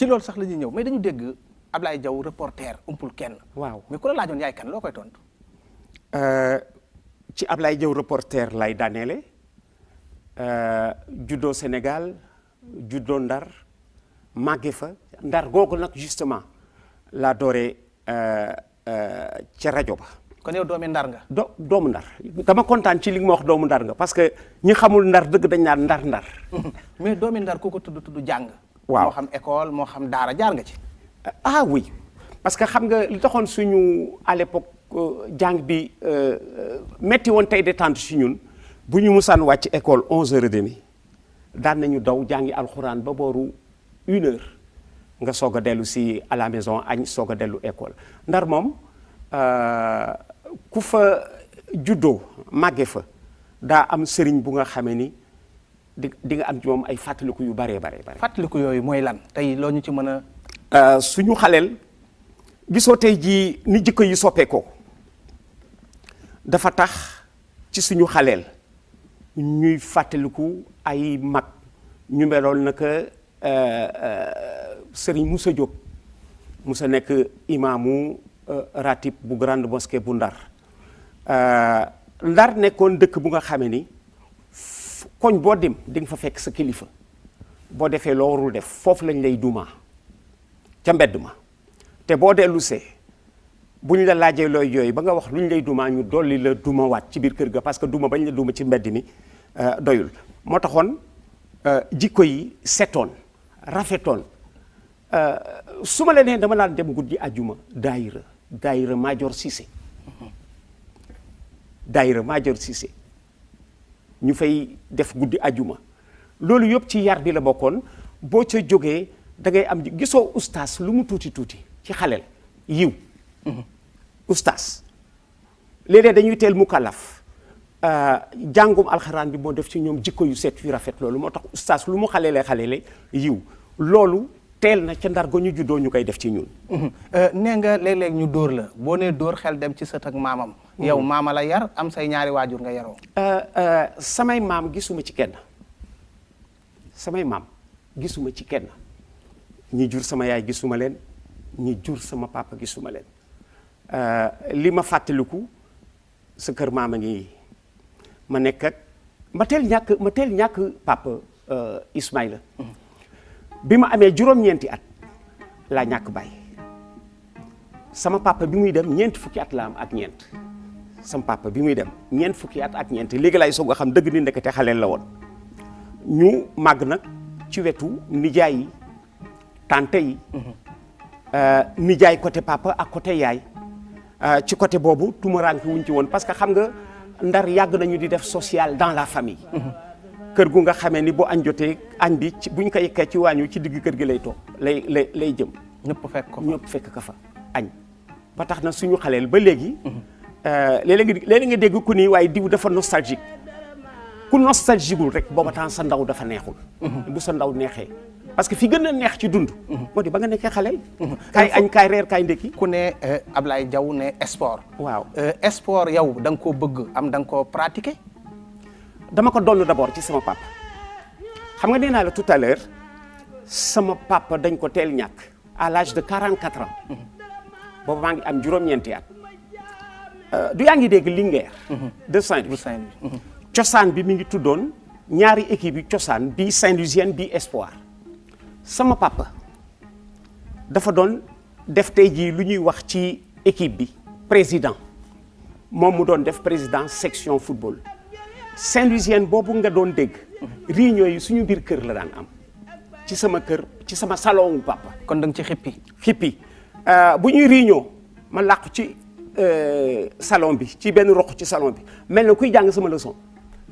ci loolu sax la ñuy ñëw mais dañu dégg Ablaye Diaw reporter umpul kenn. waaw mais ku la laajoon yaay kan loo koy tontu. ci Ablaye Diaw reporter lay daaneele juddoo Sénégal juddoo Ndar màgge fa Ndar googu nag justement laa dooree ca rajo ba. kon yow doomi Ndar nga. doomu Ndar dama kontaan ci li nga ma wax doomu Ndar nga parce que ñi xamul Ndar dëgg dañ naan Ndar. mais doomi Ndar ku ko tudd jàng. waaw moo xam école moo xam daara jaar nga ci. ah oui parce que xam nga li taxoon suñu à l'époque jàng bi metti woon tey détente si ñun bu ñu musaan wàcc école 11h30 daan nañu daw jàngi alxuraan ba booru 1h nga soog a dellu si à la maison añ soog a dellu école Ndar moom ku fa juddoo màgge fa daa am sëriñ bu nga xamee ni di nga am ci moom ay fàttaliku yu bare. fàttaliku yooyu mooy lan tey loo ñu ci mën a. suñu xaleel gisoo tey jii ni jikko yi soppeekoo dafa tax ci suñu xaleel ñuy fàttaliku ay mag ñu meloon naka Serigne Moussa Diop Moussa nekk imaamu ratib bu grande mosquée bu Ndar Ndar nekkoon dëkk bu nga xamee ni koñ boo dem di nga fa fekk sa kilifa boo defee loo warul def foofu lañ lay duma ca mbedd ma te boo dellu see buñ la laajee looy jooy ba nga wax luñ lay duma ñu dolli la duma waat ci biir kër ga parce que duma bañ la duma ci mbedd mi doyul moo taxoon jikko yi setoon rafetoon su ma la nee dama naan dem guddi àjjuma daayira Major Cissé ñu fay def guddi àjjuma loolu yëpp ci yar bi la bokkoon boo ca jógee da ngay am gisoo ustaas lu mu tuuti ci xaleel yiw ustaas léeg-léeg dañuy teel mu kalaf jàngum alxuraan bi moo def ci ñoom jikko yu set yu rafet loolu moo tax ustaas lu mu xaleele yiw loolu teel na ca Ndar go ñu juddoo ñu koy def ci ñun. nee nga léeg-léeg ñu dóor la boo nee dóor xel dem ci sët ak maamam. yow maama la yar am say ñaari waajur nga yaroo. samay maam gisuma ci kenn ñi jur sama yaay gisuma leen ñi jur sama papa gisuma leen li ma fàttaliku sa kër maama ngi ma nekk ak ma teel ñàkk papa Ismaïla bi ma amee juróom-ñeenti at laa ñàkk bàyyi sama papa bi muy dem ñeent fukki at la am ak ñeent sama papa bi muy dem ñeent fukki at ak ñeent léegi laay soog a xam dëgg ni ndekete xaleel la woon ñu màgg nag ci wetu nijaay yi tante yi nijaay côté papa ak côté yaay ci côté boobu tumuraanke wuñ ci woon parce que xam nga Ndar yàgg nañu di def social dans la famille kër gu nga xamee ni bu añ jotee añ bi buñ ko yekkee ci waañu ci digg kër gi lay toog lay jëm ñëpp fekk ko fa añ ba tax na suñu xaleel ba léegi léeg-léeg nga dégg ku ni waaye diw dafa nostalgique ku nostalgiqueul rek booba temps sa ndaw dafa neexul bu sa ndaw neexee parce que fi gën a neex ci dund moo di ba nga nekkee xaleel kaay añ kaay reer kaay ndékki ku ne Ablaye Diaw ne sport waaw sport yow da nga koo bëgg am da nga koo pratiquer dama ko donn d'abord ci sama papa xam nga nee naa la tout à l'heure sama papa dañ ko teel ñàkk à l'âge de 44 ans boobu maa ngi am juróom-ñeenti at du yaa ngi dégg Linguère de Saint-Louis cosaan bi mi ngi tuddoon ñaari équipe yi cosaan bi Saint-Louisienne bi Espoir sama papa dafa doon def tey jii lu ñuy wax ci équipe bi président moom mu doon def président section football Saint-Louisienne boobu nga doon dégg réunion yi suñu biir kër la daan am ci sama kër ci sama salon wu papa. kon da nga ci xippi bu ñuy réunion ma làqu ci salon bi ci benn roq ci salon bi mel na kuy jàng sama leçon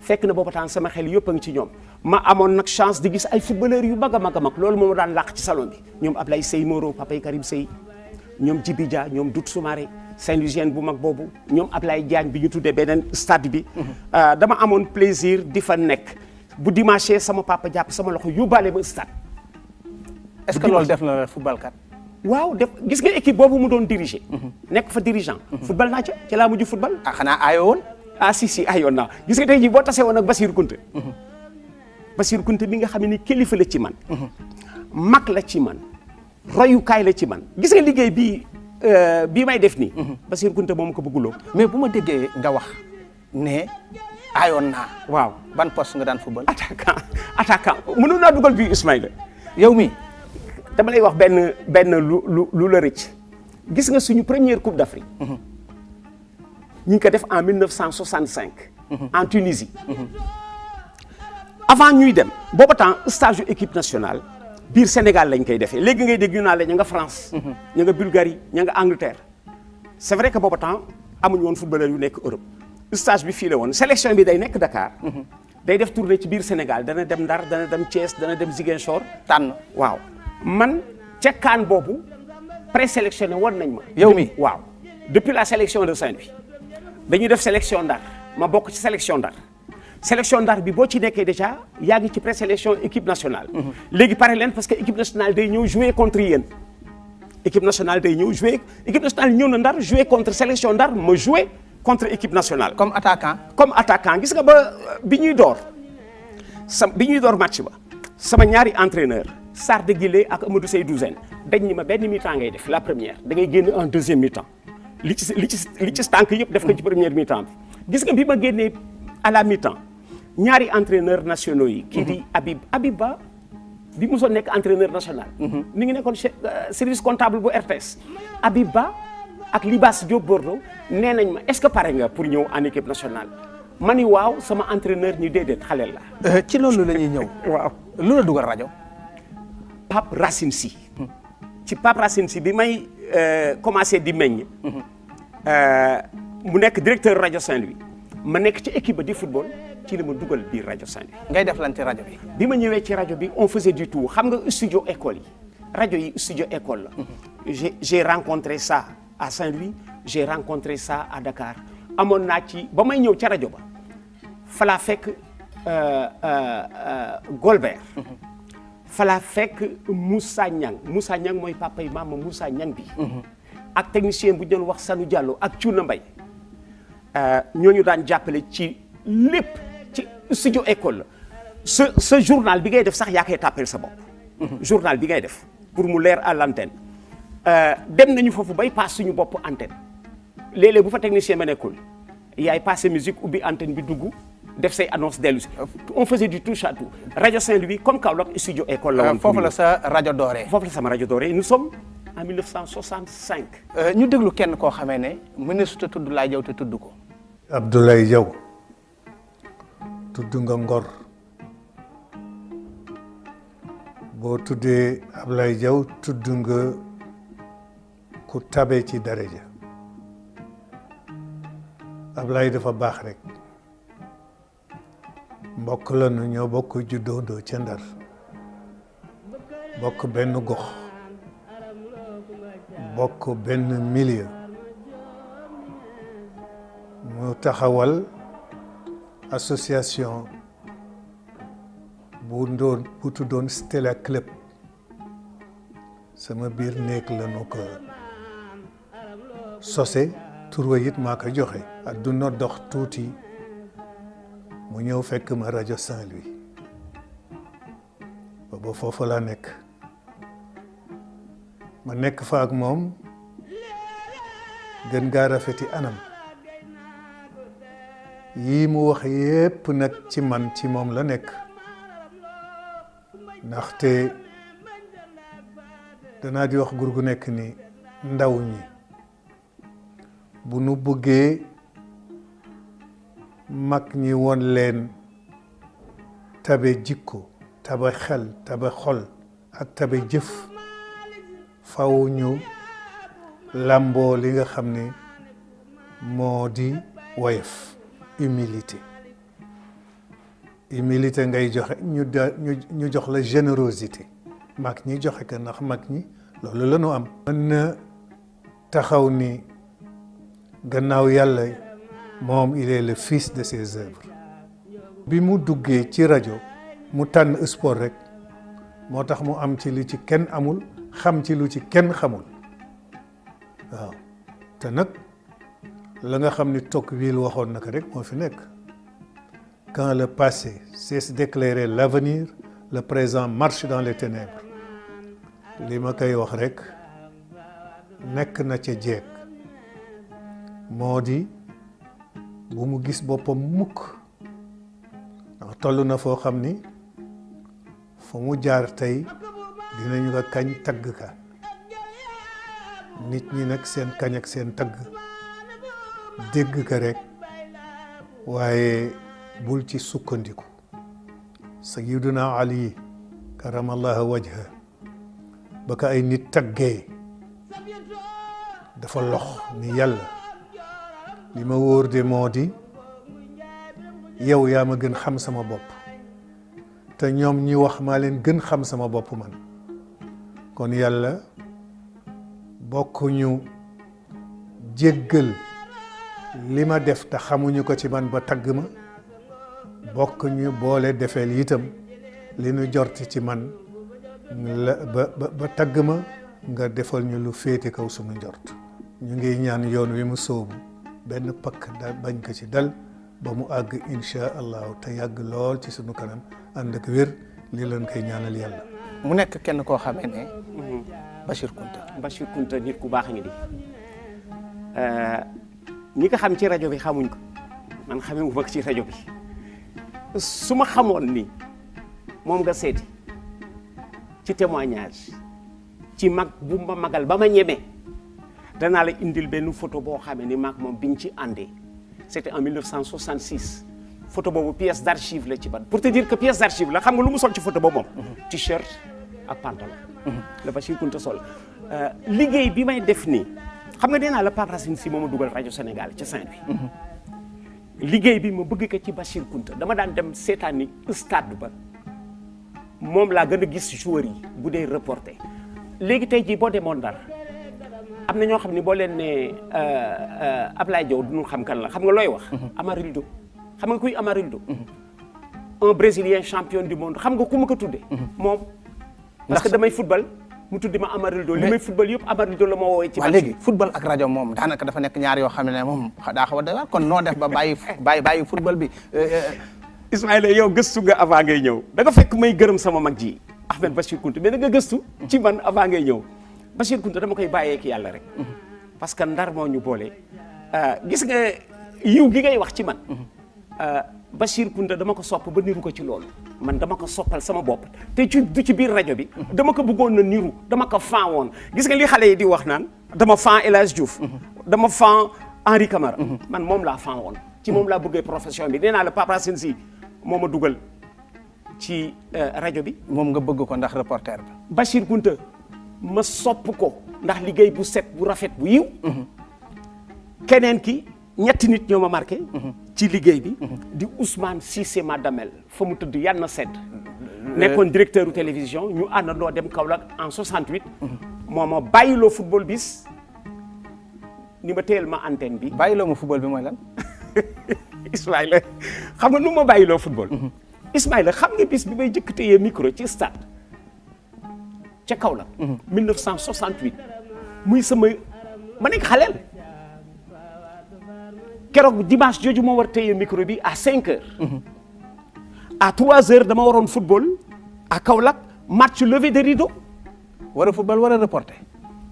fekk na booba temps sama xel yëpp a ngi ci ñoom ma amoon nag chance di gis ay footballeurs yu mag a mag loolu moom daan làq ci salon bi ñoom Ablaye Sey Moro papa yi Karim Sey ñoom Djibi Dia ñoom Dout Soumaré Saint-Louisienne bu mag boobu ñoom Ablaye Diagne bi ñu tuddee beneen stade bi dama amoon plaisir di fa nekk bu dimanche sama papa jàpp sama loxo yóbbaale ma stade. est-ce que loolu def na football kat. waaw def gis nga équipe boobu mu doon diriger. nekk fa dirigeant. football naa ca ci laa mujj football. ah xanaa aayoo woon. ah si ayoon naa gis nga tey jii boo tasee woon ak Basirou Kounta. Basirou Kounta bi nga xam ne kilifa la ci man. mag la ci man royukaay la ci man gis nga liggéey bii may def nii. Bassirou Kounta moom ko bëgguloo. mais bu ma déggee nga wax ne aayoon naa. waaw ban poste nga daan football. attaquant mënoon naa dugal bii Ismaïla. yow mi dama lay wax benn lu la rëcc. gis nga suñu première coupe d'Afrique. ñu ngi ko def en 1965. en Tunisie. avant ñuy dem booba temps stage yu équipe nationale biir Sénégal lañ koy defee léegi ngay dégg ñu naan la ña nga France. ña nga Bulgarie ña nga Angleterre. c'est vrai que booba temps amuñu woon footballeur yu nekk Europe stage bi fii la woon sélection bi day nekk Dakar. day def tournée ci biir Sénégal dana dem Ndar dana dem Thiès dana dem Ziguinchor. tànn waaw man ca CAN boobu présélectionné woon nañ ma. yow mi waaw depuis la sélection de Saint-Louis dañuy def sélection Ndar ma bokk ci sélection Ndar. sélection Ndar bi boo ci nekkee déjà yaa ngi ci présélection équipe nationale. léegi pare leen parce que équipe nationale day ñëw jouer contre yéen. équipe nationale day ñëw jouer équipe nationale ñëw na Ndar jouer contre sélection Ndar ma jouer contre équipe nationale. comme attaquant. comme attaquant gis nga ba bi ñuy door match ba sama ñaari entraîneur Sarr de Guillet ak Amadou Seydou Zen dañ ni ma benn mi-temps ngay def la première da ngay génn en deuxième mi-temps li ci tànk yëpp def ko ci première mi-temps bi gis nga bi ma génnee à la mi-temps ñaari entraîneurs nationaux yi. kii di Habib Ba bi mosoon nekk entraîneur national. mi ngi nekkoon service comptable bu RTS. Habib Ba ak Libas Diop Bordeaux nee nañ ma est-ce que pare nga pour ñëw en équipe nationale ma ni waaw sama entraîneur ñu déedéet xale la. ci loolu la ñuy ñëw. waaw lu la dugal rajo. Pape Racine Sy. ci Pape Racine Sy bi may commencé di meññ. mu nekk directeur rajo Saint-Louis. ma nekk ci équipe ba di football ci la ma dugal biir rajo Saint-Louis. ngay def lan ci rajo bi. bi ma ñëwee ci rajo bi on faisait du tout xam nga studio école yi rajo yi studio école la. j'ai rencontré ça à Saint-Louis j'ai rencontré ça à Dakar amoon naa ci ba may ñëw ca rajo ba fa laa fekk Golbert. fa laa fekk Moussa Niang mooy papa yi maama Moussa Niang bi. ak technicien bu ñu doon wax Sanu Diallo ak Thiouna Mbaye. ñooñu daan jàppale ci lépp ci studio école la sa journal bi ngay def sax yaa koy tàppale sa bopp. journal bi ngay def pour mu leer à l'antenne dem nañu foofu bay paas suñu bopp antenne léeg-léeg bu fa technicien ma nekkul yaay passé musique ubbi antenne bi dugg def say annonce dellu si on faisait du touche à tout rajo Saint-Louis comme Kaolack studio école la woon. foofu la sa rajo dooree. foofu la sama rajo dooree nous sommes en 1965. ñu déglu kenn koo xamee ne ministre tudd Laye Diaw te tudd ko. Abdoulaye Diaw tudd nga ngor boo tuddee Abdoulaye Diaw tudd nga ku tabe ci daraja Abdoulaye dafa baax rek mbokk la nu ñoo bokk juddoondoo ca Ndar bokk benn gox bokk benn milieu mu taxawal association bu tuddoon Stella Club sama biir néeg la nu ko sose tur wa it maa ko joxe adduna dox tuuti mu ñëw fekk ma rajo Saint-Louis booba foofu laa nekk ma nekk fa ak moom gën gaa rafeti anam yii mu wax yépp nag ci man ci moom la nekk ndaxte danaa di wax gur gu nekk ni ndaw ñi bu nu bëggee mag ñi woon leen tabe jikko tabe xel tabe xol ak tabe jëf faw ñu làmboo li nga xam ne moo di woyof humilité ngay joxe ñu jox la générosité mag ñi joxe ko ndax mag ñi loolu la ñu am mën na taxaw ni gannaaw yàlla moom il est le fils de ses œuvres bi mu duggee ci rajo mu tànn sport rek moo tax mu am ci li ci kenn amul xam ci lu ci kenn xamul waaw te nag la nga xam ni Tocqueville waxoon na ko rek moo fi nekk quand le passé cesse d'éclairer l'avenir le présent marche dans les ténèbres li ma koy wax rek nekk na ca jeeg moo di bu mu gis boppam mukk ndax toll na foo xam ni fu mu jaar tey dinañu ko kañ tagg ka nit ñi nag seen kañ ak seen tagg dégg ka rek waaye bul ci sukkandiku sayyiduna Ali karamallahu wajha ba ka ay nit taggee dafa lox ni yàlla li ma wóor de moo di yow yaa ma gën xam sama bopp te ñoom ñi wax maa leen gën xam sama bopp man kon yàlla bokkuñu jéggal li ma def te xamuñu ko ci man ba tagg ma bokkuñu boole defeel itam li nu jort ci man la ba tagg ma nga defal ñu lu féete kaw suñu njort ñu ngi ñaan yoon wi mu sóobu benn pakk da bañ ko ci dal ba mu àgg insha allahu te yàgg lool ci suñu kanam ànd ak wér li leen koy ñaanal yàlla. mu nekk kenn koo xamee ne Bachir Kounta. Bachir Kounta nit ku baax ngi di ñi ko xam ci rajo bi xamuñ ko man xamee mu mag ci rajo bi su ma xamoon ni moom nga seeti ci témoignage ci mag bu ma magal ba ma ñemee danaa la indil benn photo boo xamee ni maag moom biñ ci àndee c'était en 1966 photo boobu pièce d'archive la ci ban pour te dire que pièce d'archive la xam nga lu mu sol ci photo boobu moom t-shirt ak pantalon la Bachir Kounta sol liggéey bi may def nii xam nga nee naa la Pape Racine Sy moo ma dugal rajo Sénégal ci Saint-Louis liggéey bi ma bëgg ko ci Bachir Kounta dama daan dem seetaani stade ba moom laa gën a gis joueurs yi bu dee reporté léegi tey jii boo demoon Ndar am na ñoo xam ne boo leen ne Ablaye Diaw duñu xam kan la xam nga looy wax Amarildo xam nga kuy Amarildo un brésilien champion du monde xam nga ku ma ko tuddee moom parce que damay football mu tuddi ma Amarildo li may football yëpp Amarildo la ma woowee ci waaw léegi football ak rajo moom daanaka dafa nekk ñaar yoo xam ne moom daa xaw a doy waar kon noo def ba bàyyi football bi Ismaïla yow gëstu nga avant ngay ñëw da nga fekk may gërëm sama mag ji Ahmed Bachir Kounta mais da nga gëstu ci man avant ngay ñëw Bachir Kounta dama koy bàyyee ak yàlla rek parce que Ndar moo ñu boole gis nga yiw gi ngay wax ci man Bachir Kounta dama ko sopp ba niru ko ci loolu man dama ko soppal sama bopp te du ci biir rajo bi dama ko bëggoon na niru dama ko fan woon gis nga li xale yi di wax naan dama fan El Hadj Diouf dama fan Henri Camara man moom laa fan woon ci moom laa bëggee profession bi nee naa la Pape Racine Sy moo ma dugal ci rajo bi moom nga bëgg ko ndax reporter bi Bachir Kounta ma sopp ko ndax liggéey bu set bu rafet bu yiw keneen ki ñetti nit ñoo ma marqué ci liggéey bi di Ousmane Cissé Madamel fa mu tëdd yàlla na sedd nekkoon directeur u télévision ñu àndandoo dem Kaolack en 68 moo ma bàyyiloo football bis ni ma téyel ma antenne bi bàyyiloo ma football bi mooy lan Ismaïla xam nga nu ma bàyyiloo football Ismaïla xam nga bis bi may jëkk téyee micro ci stade ca Kaolack 1968 muy sama ma nekk xaleel keroog dimanche jooju moo war téye micro bi à 5 heures à 3 heures dama waroon football à Kaolack match lever de rideau war a football war a reporter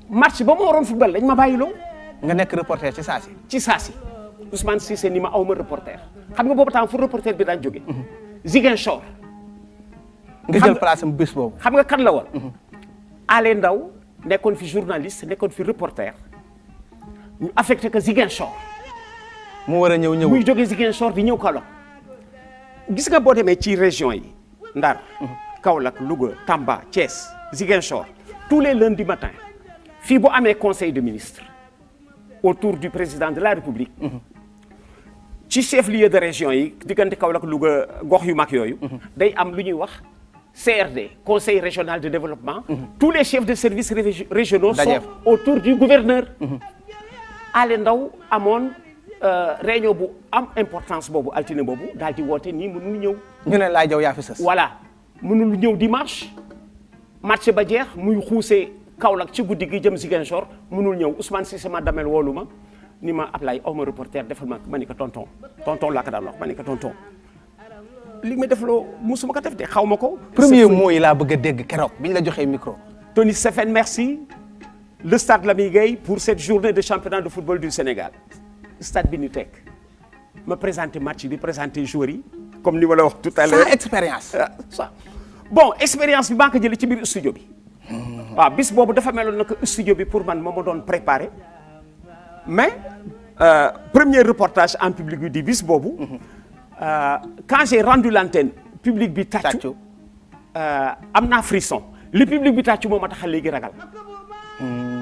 match ba ma waroon football dañ ma bàyyiloo nga nekk reporter ci saasi ci saasi Ousmane Cissé ni ma aw ma reporter xam nga boobu temps fu reporter bi daan jóge Ziguinchor nga jël place am bés boobu xam nga kan la woon Ale Ndaw nekkoon fi journaliste nekkoon fi reporter ñu affecté que Ziguinchor mu war a ñëw muy jógee Ziguinchor di ñëw Kaolack gis nga boo demee ci région yi Ndar Kaolack Louga Tamba Thiès Ziguinchor tous les lundis matin fii bu amee conseil de ministre autour du président de la République ci chef-lieu de région yi diggante Kaolack Louga gox yu mag yooyu day am lu ñuy wax CRD conseil régional de développement tous les chefs de services régionaux sont autour du gouverneur Ale Ndaw amoon réunion bu am importance boobu altine boobu daal di woote nii mënul ñëw ñu ne laa jaw yaa fi sës voilà mënul ñëw dimanche match ba jeex muy xuusee Kaolack ci guddi gi jëm Ziguinchor mënul ñëw Ousmane Cissé ma damel woolu ma ni ma Ablaye aw ma reporter defal ma ni ko tonton laa ko daan wax ma ni ko tonton li ma def loo musuma ko def de xaw ma ko premier mot yi laa bëgg a dégg keroog biñ la joxee micro Tony Stéphane merci le stade Lamine Gueye pour cette journée de championnat de football du Sénégal stade bi ñu teg ma présenté match bi présenté joueurs yi comme ni ma la wax tout à l'heure sans expérience. bon expérience bi maa ko jëlee ci biir studio bi waaw bis boobu dafa meloon na que studio bi pour man moo ma doon préparé mais premier reportage en public bi di bis boobu quand j'ai rendu l'antenne public bi tàccu am naa frisson le public bi tàccu moo ma tax léegi ragal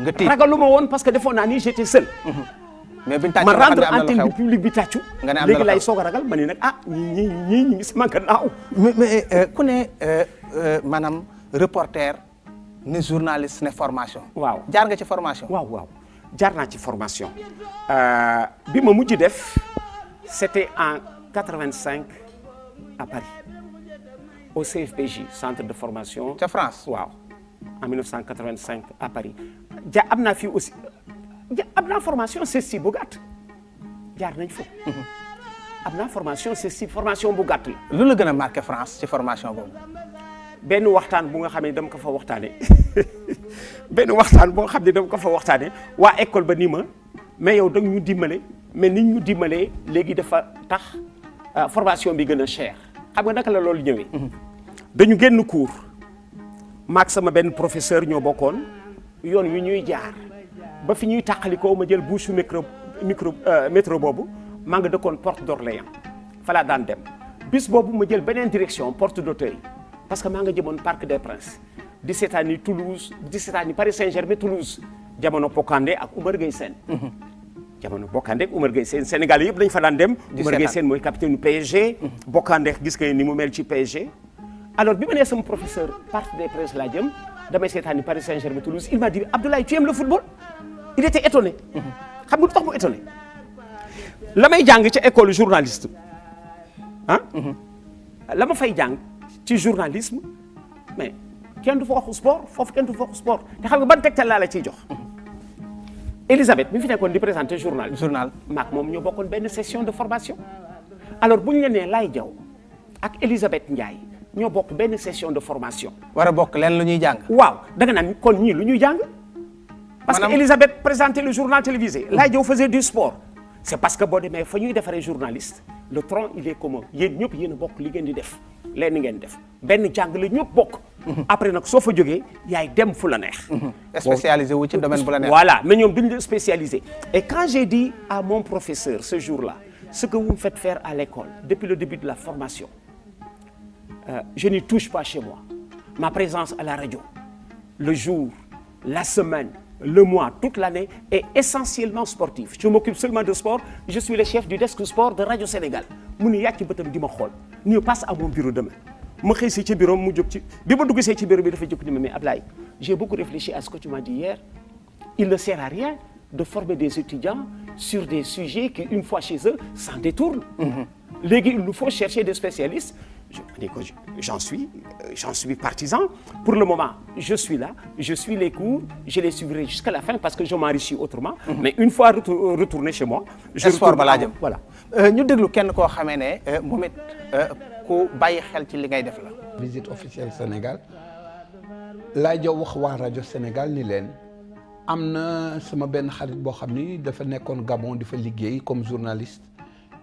nga tiit ragaluma woon parce que defoon naa ni j'étais seul mais biñ tàccu ma rendre am na lu antenne xew. bi public bi tàccu Nga ne am na lu léegi lay xew. soog a ragal ma ne nag ñii ñu ngi sama gannaaw mais ku ne maanaam reporter ne journaliste ne formation. waaw jaar nga ci formation. waaw jaar naa ci formation bi ma mujj def c'était en 85 à Paris au CFPJ centre de formation ca France. waaw en 1985 à Paris am naa fii aussi am naa formation CESTI bu gàtt jaar nañ fa am naa formation CESTI formation bu gàtt la lu la gën a marqué France ci formation boobu. benn waxtaan bu nga xam ne dama ko fa waxtaane benn waxtaan boo xam ne dama ko fa waxtaane waa école ba ni ma mais yow da ñu dimbale mais nit ñu dimbalee léegi dafa tax formation bi gën a cher xam nga naka la loolu ñëwee dañu génn cours maag sama benn professeur ñoo bokkoon yoon wi ñuy jaar ba fi ñuy tàqalikoo ma jël bouche métro boobu maa nga dëkkoon porte d'Orléans fa laa daan dem bis boobu ma jël beneen direction porte d'Auteuil parce que maa nga jëmoon Parc des Princes di seetaani Toulouse di seetaani Paris Saint-Germain Toulouse jamono Bocandé ak Oumar Gueye Sène jamono Bocandé ak Oumar Gueye Sène Sénégal yëpp dañ fa daan dem Oumar Gueye Sène mooy capitaine du PSG Bocandé gis nga ni mu mel ci PSG alors bi ma nee sama professeur Parc des Princes laa jëm damay seetaani Paris Saint-Germain Toulouse il m'a dit Abdoulaye tu aimes le football il était étonné xam nga lu tax mu étonné la may jàng ci école journaliste la ma fay jàng ci journalisme mais kenn du fa waxu sport foofu kenn du fa waxu sport te xam nga ban tegtal laa la ciy jox Elisabeth bi fi nekkoon di présenter journal maak moom ñoo bokkoon benn session de formation alors bu ñu la nee Laye Diaw ak Elisabeth Ndiaye ñoo bokk benn session de formation war a bokk leen lu ñuy jàng. waaw da nga naan kon ñii lu ñuy jàng parce que Elisabeth présentait le journal télévisé Laye Diaw faisait du sport c'est parce que boo demee fa ñuy defaree journaliste le tronc il est commun yéen ñëpp yéen a bokk li ngeen di def leen ngeen def benn jàng la ñëpp bokk après nag soo fa jógee yaay dem fu la neex spécialisé wu ci domaine bu la neex. voilà mais ñoom duñ la spécialisé et quand j'ai dit à mon professeur ce jour-là ce que vous me faites faire à l'école depuis le début de la formation je n'y touche pas chez moi ma présence à la radio le jour la semaine le mois toute l'année est essentiellement sportif je m'occupe seulement de sport je suis le chef du desk sport de Radio Sénégal mu ni yàcc bëtam di ma xool ni passe à mon bureau demain ma xëy si ci bureau mu jóg ci bi ma dugg see ci bureau bi dafa jóg ni ma mais Ablaye j'ai beaucoup réfléchi à ce que tu m'as dit hier il ne sert à rien de former des étudiants sur des sujets qui une fois chez eux s'en détournent léegi il nous faut chercher des spécialistes j'en suis partisan pour le moment je suis là je suis les cours je les suivrai jusqu'à la fin parce que je m'enrichis autrement mais une fois retourné chez moi je sport balaa jëm voilà ñu déglu kenn koo xamee ne moom it ku bàyyi xel ci li ngay def la visite officielle Sénégal Laye Diaw wax waa rajo Sénégal ni leen am na sama benn xarit boo xam ni dafa nekkoon Gabon di fa liggéey comme journaliste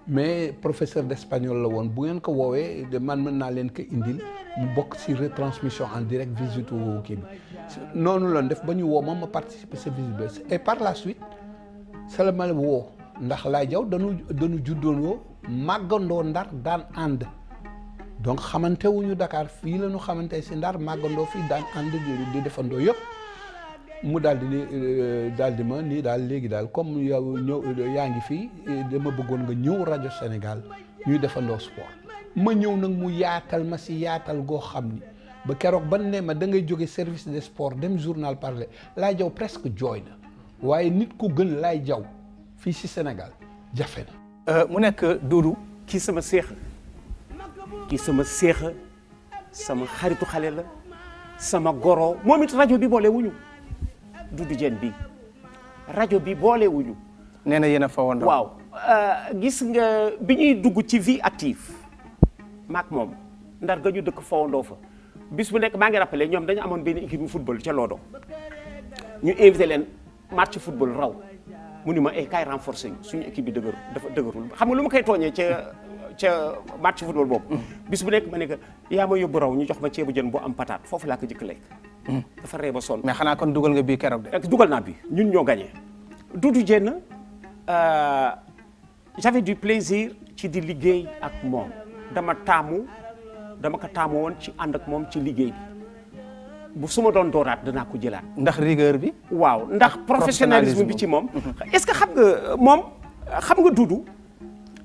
mais professeur d'espagnol la woon bu ngeen ko woowee de man mën naa leen ko indil mu bokk ci retransmission en direct visite kii bi noonu la def ba ñu woo ma participer ci visite et par la suite c'est la ma woo ndax Laye Diaw dañu juddoonoo màggandoo Ndar daan ànd donc xamante wuñu Dakar fii la ñu xamante ci Ndar màggandoo fii daan ànd di defandoo yëpp mu daal di ma nii daal léegi daal comme yow yaa ngi fii dama bëggoon nga ñëw rajo Sénégal ñuy defandoo sport ma ñëw nag mu yaatal ma ci yaatal goo xam ni ba keroog ban ne ma da ngay jóge service des sports dem journal parler Laye Diaw presque jooy na waaye nit ku gën Laye Diaw fii ci Sénégal jafe na. mu nekk Doudou. kii sama seex sama xaritu xale la sama goro moom it rajo bi boole wuñu Doudou Diène bi rajo bi boole wuñu nee na yéen a fa woon. waaw gis nga bi ñuy dugg ci vie active maak moom Ndar ga ñu dëkk fawandoo fa bis bu nekk maa ngi rappelé ñoom dañu amoon benn équipe bu football ca Lodo ñu invité leen match football raw mu ni ma kaay renforcer ñu suñu équipe bi dafa dëgërul xam nga lu ma koy tooñee ca match football boobu. bis bu nekk ma ne que yaa ma yóbbu raw ñu jox ma ceebu jën boo am patate foofu laa ko jëkk lekk. dafa ree ba sonn. mais xanaa kon dugal nga bii keroog de. dugal naa bi ñun ñoo gagné. Doudou Diène j'avais du plaisir ci di liggéey ak moom dama ko taamu woon ci ànd ak moom ci liggéey bi bu su ma doon dooraat danaa ko jëlaat. ndax rigueur bi. waaw ndax professionnalisme bi ci moom. est-ce que xam nga moom xam nga Doudou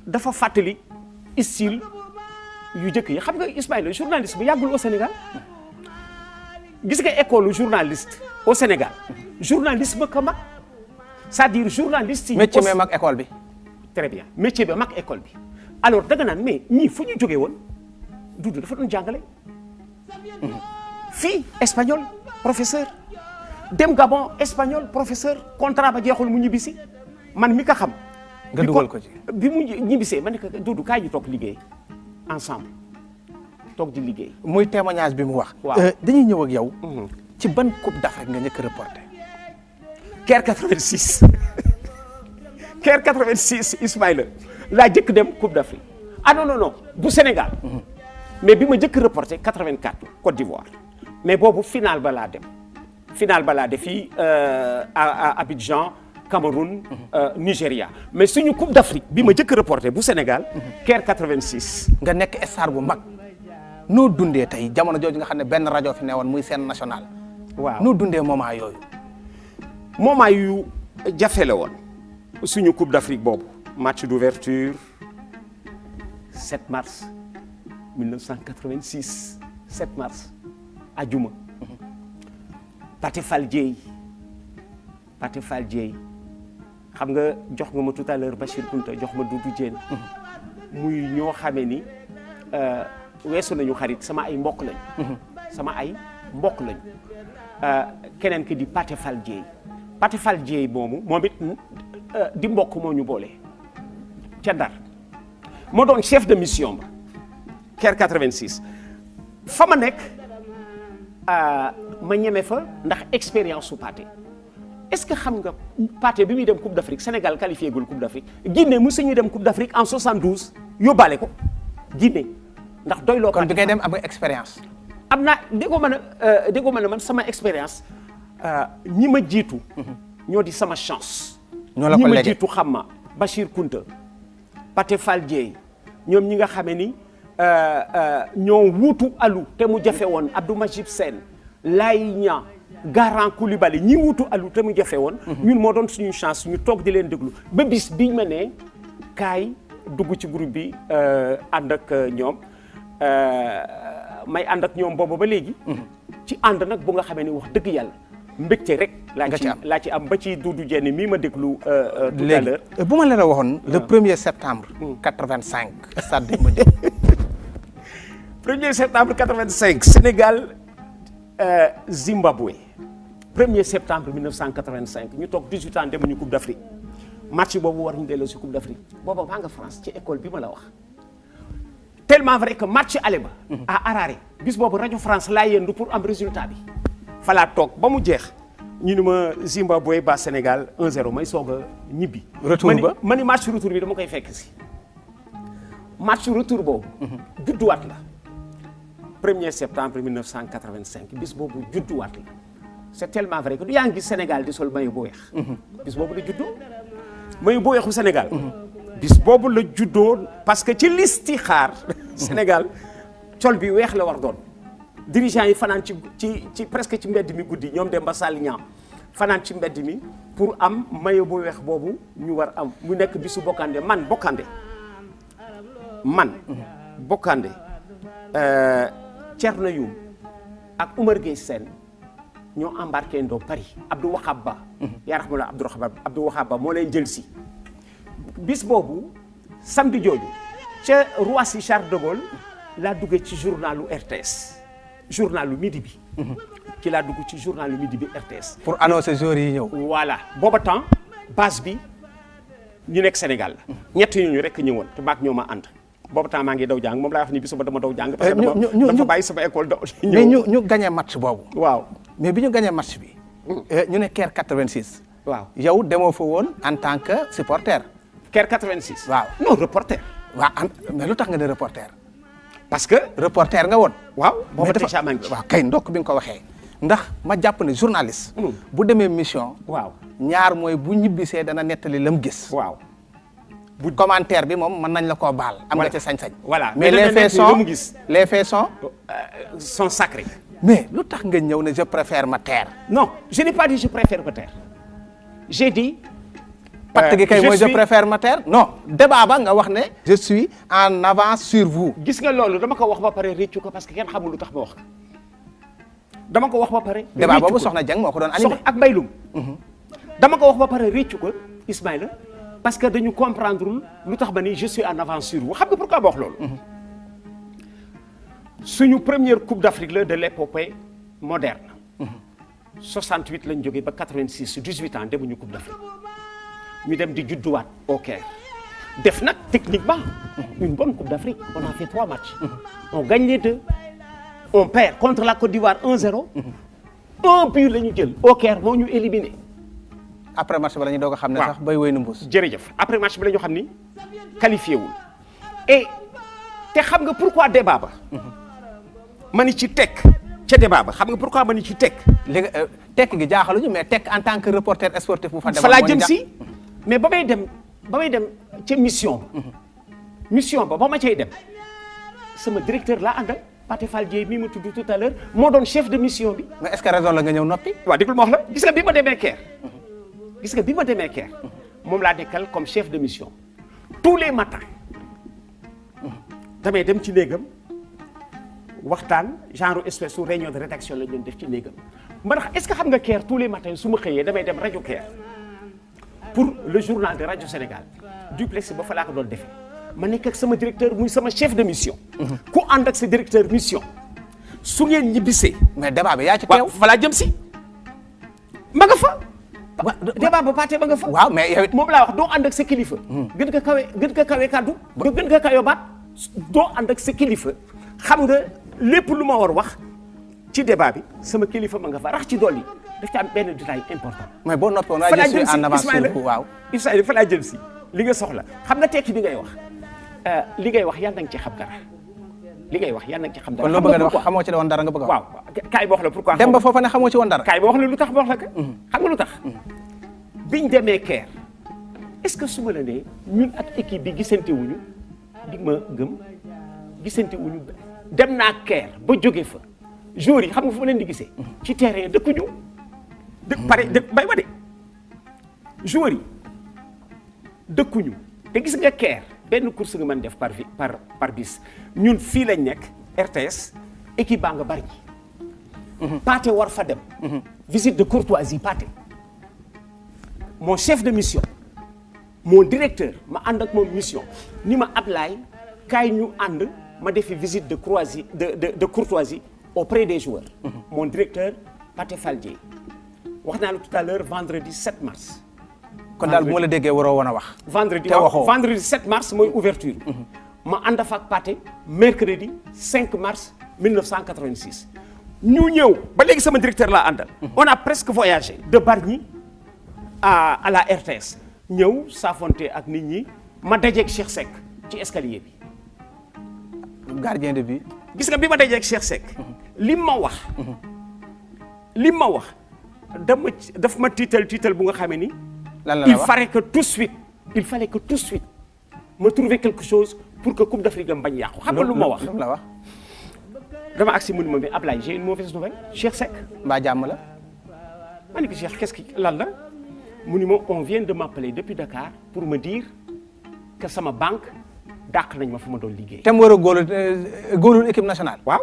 dafa fàttali style yu njëkk yi xam nga Ismaïla journaliste bu yàggul au Sénégal gis nga école journaliste au Sénégal journalisme ka mag c'est-à-dire journaliste yi. métier bi mag école bi. très bien métier bi mag école bi alors danga naan mais ñii fu ñu jógee woon Doudou dafa doon jàngale. fii espagnol professeur dem Gabon espagnol professeur contrat ba jeexul mu ñibbisi man mi ka xam. nga dugal ko ci bi mu ñibbisee ma ne ko Doudou kaay ñu toog liggéey ensemble toog di liggéey. muy témoignage bi mu wax. waaw dañuy ñëw ak yow. ci ban coupe d'Afrique nga njëkk a reporté. Caire 86 Caire 86 Ismaïla laa jëkk dem coupe d'Afrique ah non bu Sénégal. mais bi ma njëkk reporté 84 Côte d'Ivoire mais boobu final ba laa dem fii à Abidjan. Cameroun, Nigéria mais suñu coupe d'Afrique bi ma njëkk reporté bu Sénégal. Caire 86. nga nekk star bu mag noo dundee tey jamono jooju nga xam ne benn rajo fi newoon muy scène nationale. waaw noo dundee moment yooyu. moment yu jafe la woon suñu coupe d'Afrique boobu match d'ouverture 7 mars 1986 7 mars ajuma Pathé Fall Dieye xam nga jox nga ma tout à l'heure Bachir Kounta jox ma Doudou Diène muy ñoo xamee ni weesu nañu xarit sama ay mbokk lañu keneen ki di Pathé Fall Dieye moomu moom it di mbokk moo ñu boole ca Ndar moo doon chef de mission ba Caire 86 fa ma nekk ma ñeme fa ndax expérience su Pathé est-ce que xam nga Pathé bi muy dem Coupe d'Afrique Sénégal qualifié gul Coupe d'Afrique Guinée mu sañu dem Coupe d'Afrique en 72 yóbbaale ko Guinée ndax doyloo. kon bi ngay dem am nga expérience. am naa déggoo mën a man sama expérience ñi ma jiitu. ñoo di sama chance. ñoo la ko ñi ma léegi jiitu xam ma Bachir Kounta Pathé Fall Dieye ñoom ñi nga xamee ni ñoo wuutu Alou te mu jafe woon Abdou Majib Sène Laye Niang Garan Coulibaly ñi wuutu Alou te mu jafe woon. ñun moo doon suñu chance ñu toog di leen déglu ba bis biñ ma ne kaay dugg ci groupe bi ànd ak ñoom may ànd ak ñoom boobu ba léegi. ci ànd nag bu nga xamee ni wax dëgg yàlla mbégte rek. laa ci am ba ci Doudou Diène mii ma déglu. tout à l'heure bu ma leen a waxoon le 1er septembre. 85 stade Demba Diop. 1er septembre 85 Sénégal Zimbabwe. 1er septembre 1985 ñu toog 18 ans demuñu Coupe d'Afrique match boobu war ñu delloo si Coupe d'Afrique booba maa nga France ci école bi ma la wax. tellement vrai que match aller ba. à Harare bis boobu rajo France laa yendu pour am résultat bi. fa laa toog ba mu jeex ñu ne ma Zimbabwe ba Sénégal 1-0 may soog a ñibbi. retour ba ma ni match retour bi dama koy fekk si. match retour boobu. judduwaat la. 1er septembre 1985 bis boobu judduwaat la. c'est tellement vrai que du yaa ngi gis Sénégal di sol maillot bu weex. bis boobu la juddoo. maillot bu weexu Sénégal. bis boobu la juddoo parce que ci listixaar Sénégal col bi weex la war doon. dirigeants yi fanaan ci presque ci mbedd mi guddi ñoom Demba Sall ñaam fanaan ci mbedd mi pour am maillot bu weex boobu ñu war am mu nekk bisu Bokandé man Bokandé Thierno Youm ak Oumar Gueye Sène ñoo embarqué ndoo Paris Abdou Wahab Ba yaa rahmala Abdou Wahab Ba moo leen jël si bis boobu samedi jooju ca Roissy Charles de Gaulle laa duggee ci journalu RTS journalu midi bi ci laa dugg ci journalu midi bi RTS pour annoncer jours yi ñëw. voilà booba temps base bi ñu nekk Sénégal la ñett ñu rek ñëwoon te maag ñoo ma ànd boobu temps maa ngi daw jàng moom laay wax ni bisu ba dama daw jàng. parce que ñu dama bàyyi sama école daw. mais ñu gagné match boobu. waaw mais bi ñu gagné match bi. ñu ne Caire 86. waaw yow demoo fa woon en tant que supporter. Caire 86. waaw non reporter. waaw mais lu tax nga ne reporter. parce que. reporter nga woon. waaw boobu mais déjà maa ngi ci. waaw kay ndokk bi nga ko waxee. ndax ma jàpp ne journaliste. bu demee mission. waaw ñaar mooy bu ñibbisee dana nettali lam gis. waaw. bu commentaire bi moom mën nañ la koo baal. am nga ci sañ-sañ. voilà mais les faits sont sacrés. mais lu tax nga ñëw ne je préfère ma taire. non je n'ai pas dit je préfère me taire. j'ai dit. patt gi kay mooy je préfère ma taire. non débat ba nga wax ne. je suis en avance sur vous. gis nga loolu dama ko wax ba pare réccu ko parce que kenn xamul lu tax ma wax ko. dama ko wax ba pare. débat boobu Soxna Dieng moo ko doon animé. ak Mbaylum. dama ko wax ba pare réccu ko Ismaïla. parce que dañu comprendre lu tax ba ni je suis en avance sur vous xam nga pourquoi ma wax loolu. suñu première coupe d'Afrique la de l'épopée moderne. 68 lañ jógee ba 86 18 ans demuñu coupe d'Afrique ñu dem di judduwaat au Caire. def nag techniquement une bonne coupe d'Afrique on a fait 3 matchs. on gagne les 2. on perd contre la Côte d'Ivoire 1-0. un but la ñu jël au Caire moo ñu éliminé. après match ba la ñu doog a xam ne sax bay wéy na mbuus. jërëjëf après match bi la ñu xam ni qualifié wul et te xam nga pourquoi débat ba. ma ni ci tekk ca débat ba xam nga pourquoi ma ni ci tekk. léegi tekk gi jaaxaluñu mais tekk en tant que reporter sportif bu fa demoon. fa laa jëm si mais ba may dem ca mission ba. mission ba ma cay dem sama directeur laa àndal Pathé Fall Dieye mii ma tudd tout à l'heure moo doon chef de mission bi. mais est-ce que raison la nga ñëw noppi. waaw déglu ma wax la gis nga bi ma demee Caire. moom laa nekkal comme chef de mission tous les matins damay dem ci néegam waxtaan genre espèce su réunion de rédaction lañ leen def ci néegam man est-ce que xam nga Caire tous les matins su ma xëyee damay dem rajo Caire pour le journal de Radio Sénégal duplex ba fa laa ko doon defee ma nekk ak sama directeur muy sama chef de mission. ku ànd ak sa directeur mission su ngeen ñibbisee. mais débat bi yaa ci teew. fa laa jëm si ma nga fa. débat ba Pathé ba nga fa. waaw mais yow it moom laa wax doo ànd ak sa kilifa. gën ka kawe kàddu. gën ka kawe baat doo ànd ak sa kilifa xam nga lépp lu ma war wax ci débat bi sama kilifa ma nga fa rax ci dolli daf ci am benn détail important. mais boo noppiwoon waaye je suis en avance sur vous waaw. Ismaïla fa laa jëm si li nga soxla xam nga tekki bi ngay wax li ngay wax yàlla na nga ci xam dara li ngay wax yàlla na nga ci xam dara. kon loo bëgg a wax xamoo ci woon dara nga bëgg a wax. waaw kaay ma wax la pourquoi. dem ba foofa ne xamoo ci woon dara. kaay ma wax la lu tax ma wax la ka. xam nga lu tax. biñ demee Caire est-ce que su ma la nee ñun ak équipe bi gisante wuñu di ma gëm gisante wuñu dem naa Caire ba jóge fa joueurs yi xam nga fu ma leen di gisee. ci terrain dëkkuñu. bay wa de joueurs yi dëkkuñu te gis nga Caire benn course nga mën def par bis ñun fii lañ nekk RTS équipe baa nga bari Pathé war fa dem. visite de courtoisie Pathé. mon chef de mission mon directeur ma ànd ak moom mission ni ma Ablaye kaay ñu ànd ma defi visite de courtoisie auprès des joueurs. mon directeur Pathé Fall Dieye wax naa la tout à l'heure vendredi 7 mars. kon daal bu ma la déggee waroo woon a wax. vendredi 7 mars mooy ouverture. ma ànd fa ak Pathé mercredi 5 mars 1986. ñu ñëw ba léegi sama directeur laa àndal. on a presque voyagé de Bargny à la RTS ñëw saafonte ak nit ñi ma dajeeg Cheikh Seck ci escalier bi. gardien de but. gis nga bi ma dajeeg Cheikh Seck. li ma wax daf ma tiital bu nga xamee ni. lan la il fallait que tout de suite ma trouver quelque chose pour que Coupe d'Afrique am bañ yàqu. xam nga lu ma wax lu la wax. dama agsi mu ne ma mais Ablaye j'ai une mauvaise nouvelle Cheikh Seck. mbaa jàmm la. ma ne ko Cheikh qu'est-ce qui lan la mu ni ma on vient de m'appeler depuis Dakar pour me dire que sama banque dàq nañ ma fu ma doon liggéey. te mu war a góolul équipe nationale. waaw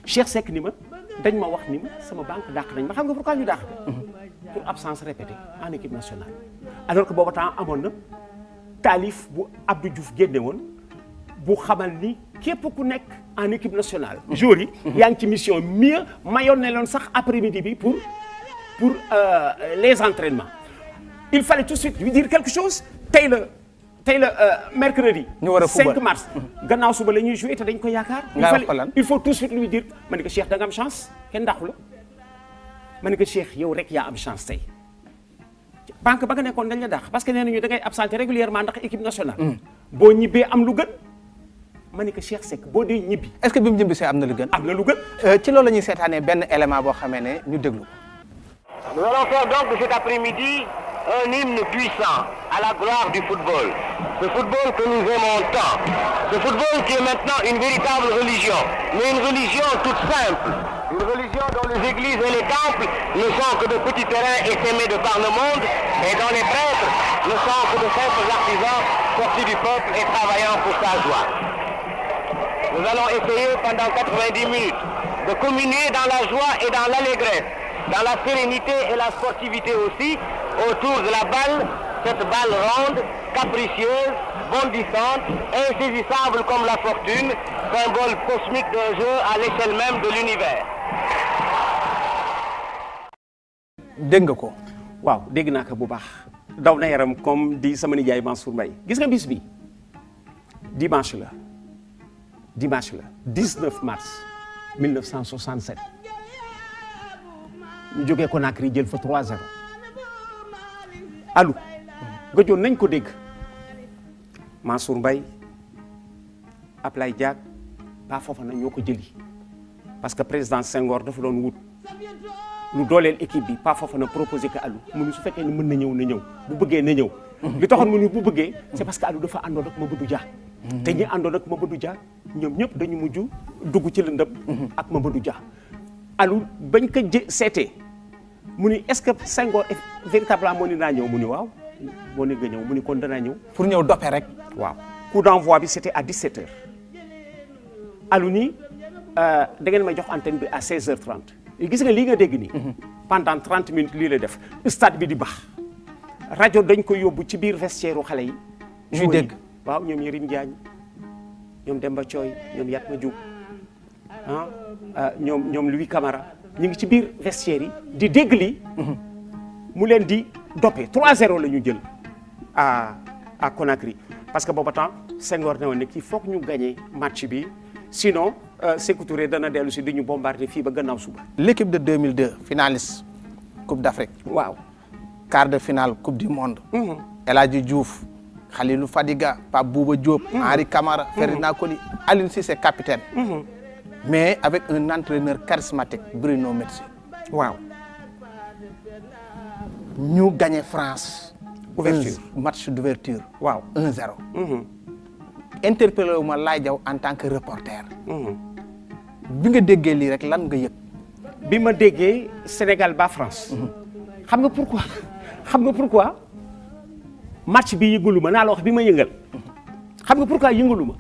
Cheikh Seck ni ma dañ ma wax ni ma sama banque dàq nañ ma xam nga pourquoi ñu dàq ko. pour absence répétée en équipe nationale. alors que booba temps amoon na taalif bu Abdou Diouf génne woon bu xamal ni képp ku nekk en équipe nationale. jour yi yaa ngi ci mission mieux mayoon ne loon sax après-midi bi pour les entraînements. il fallait tout de suite lui dire quelque chose tey la tey la mercredi. ñu war a 5 mars. gannaaw suba la ñuy joué te dañ ko yaakaar. nga wax ko lan il faut tout de suite lui dire ma ne ko Cheikh da nga am chance kenn dàqu la ma ne ko Cheikh yow rek yaa am chance tey. banque ba nga nekkoon dañ la dàq parce que nee nañu da ngay absenté régulièrement ndax équipe nationale. boo ñibbee am lu gën. ma ne ko Cheikh Seck boo dee ñibbi. est-ce que bi mu ñibbisee am na lu gën. am na lu gën. ci loolu la ñuy seetaanee benn élément boo xamee ne ñu déglu. Nous allons faire donc de cet après-midi un hymne puissant à la gloire du football. Ce football que nous aimons tant. Ce football qui est maintenant une véritable religion. Mais une religion toute simple. Une religion dont les églises et les temples ne sont que de petits terrains essaimés de par le monde et dont les prêtres ne sont que de simples artisans sortis du peuple et travaillant pour sa joie. Nous allons essayer pendant 90 minutes de communier dans la joie et dans l'allégresse, dans la sérénité et la sportivité aussi, autour de la balle, cette balle ronde, capricieuse, bondissante, insaisissable comme la fortune, symbole cosmique d'un jeu à l'échelle même de l'univers. dégg nga ko. waaw dégg naa ko bu baax daw na yaram comme di sama nijaay Mansour Mbaye gis nga bis bi dimanche la 19 mars 1967 ñu jógee Conakry jël fa 3-0 alu gëjoon nañ ko dégg Mansour Mbaye Ablaye Diack Pa Fofana ñoo ko jëli parce que président Senghor dafa doon wut lu dooleel équipe bi Pa Fofana proposé que alu mu ni su fekkee ni mën na ñëw na ñëw bu bëggee na ñëw li taxoon mu ni bu bëggee c'est parce que alu dafa àndoon ak Mamadou Dia te ñi àndoon ak Mamadou Dia ñoom ñëpp dañu mujj dugg ci lëndëm ak Mamadou Dia alu bañ ko seetee mu ni est-ce que Senghor véritablement moo ni naa ñëw mu ni waaw boo ni nga ñëw mu ni kon danaa ñëw pour ñëw doppe rek. waaw coup d'envoi bi c'était à 17h alu ni da ngeen may jox antenne bi à 16h30 gis nga lii nga dégg nii pendant 30 minutes lii la def stade bi di bax rajo dañ ko yóbbu ci biir vestiaire u xale yi ñuy dégg waaw ñoom Yérim Diagne ñoom Demba Thioy ñoom Yatma Diouf ñoom Louis Camara ñu ngi ci biir vestiaire yi di dégg lii mu leen di doppe 3-0 la ñu jël à Conakry parce que booba temps Senghor ne woon ne kii foog ñu gagné match bi sinon Sékou Touré dana dellu si di ñu bombarder fii ba gannaaw suba. l'équipe de 2002 finaliste coupe d'Afrique. waaw. quart de finale coupe du monde. El Hadji Diouf Khalilou Fadiga Pape Bouba Diop. Henri Camara Ferdinand Coly Aliou Cissé capitaine. mais avec un entraîneur charismatique Bruno Metsu. waaw. ñu gagné France. ouverture match d'ouverture. waaw 1-0. interpellé wu ma Laye Diaw en tant que reporter. bi nga déggee lii rek lan nga yëg. bi ma déggee Sénégal ba France. xam nga pourquoi match bi yëngalu ma naa la wax bi ma yëngal. xam nga pourquoi yëngalu ma.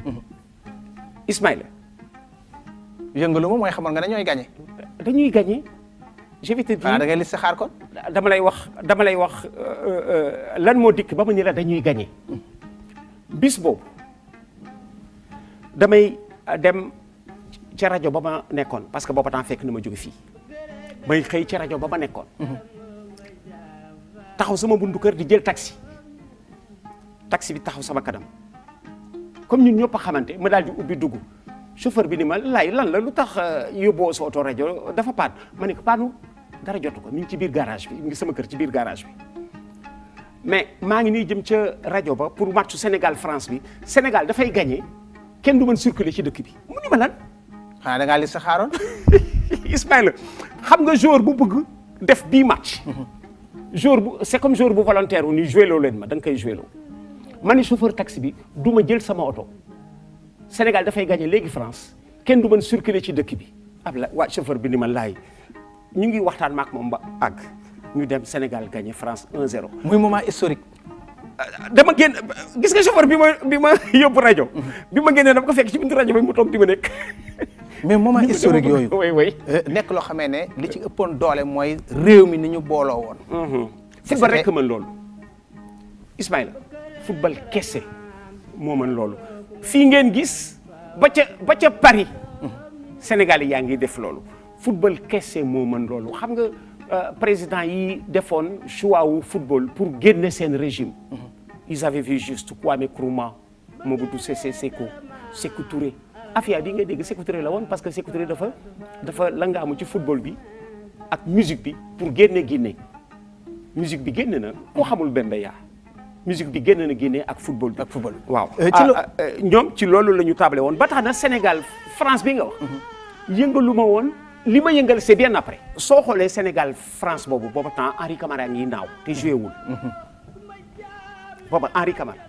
Ismaïla. yëngalu ma mooy xamoon nga dañooy gagné. dañuy gagné. je vais te dire da ngay lis xaar kon. dama lay wax lan moo dikk ba ma ni la dañuy gagné. bis boobu damay dem ca rajo ba ma nekkoon parce que booba temps fekk na ma jóge fii may xëy ca rajo ba ma nekkoon. taxaw sama buntu kër di jël taxi bi taxaw sama kanam comme ñun ñëpp a xamante ma daal di ubbi dugg chauffeur bi ni ma lan la lu tax yóbboo sa oto rajo dafa paan ma ne ko paanu dara jotu ko mi ngi ci biir garage bi mi ngi sama kër ci biir garage bi mais maa ngi nii jëm ca rajo ba pour matchu Sénégal France bi Sénégal dafay gagné kenn du mën circuler ci dëkk bi mu ni ma lan. xanaa da ngaa lis xaaroon. Ismaïla xam nga joueur bu bëgg def bii match. c'est comme joueur bu volontaire wu ni joué loo leen ma da nga koy joué loo ma ni chauffeur taxi bi du ma jël sama oto Sénégal dafay gagné léegi France kenn du mën circuler ci dëkk bi waa chauffeur bi ni ma laay ñu ngi waxtaan maak moom ba àgg ñu dem Sénégal gagné France 1-0. muy moment historique. dama génn gis nga chauffeur bi ma yóbbu rajo. bi ma génnee dama ko fekk ci buntu rajo bi mu toog di ma nekk. mais moment historique yooyu. oui. nekk loo xamee ne li ci ëppoon doole mooy réew mi ni ñu booloo woon. football rek mën loolu. Ismaïla football kese moo mën loolu fii ngeen gis ba ca Paris. Sénégal yaa ngi def loolu. football kese moo mën loolu xam nga président yi defoon choix wu football pour génne seen régime. ils avaient vu juste Kwame Nkrumah, Mobutu Sese Seko, Sékou Touré. Afia di nga dégg Sékou Touré la woon parce que Sékou Touré dafa langaamu ci football bi ak musique bi pour génne Guinée. musique bi génn na koo xamul Bembeya musique bi génn na Guinée ak football bi. waaw ñoom ci loolu la ñu table woon ba tax na Sénégal France bi nga wax. yëngalu ma woon li ma yëngal c'est bien après. soo xoolee Sénégal France boobu temps Henri Camara ngi naaw te joué wul. booba Henri Camara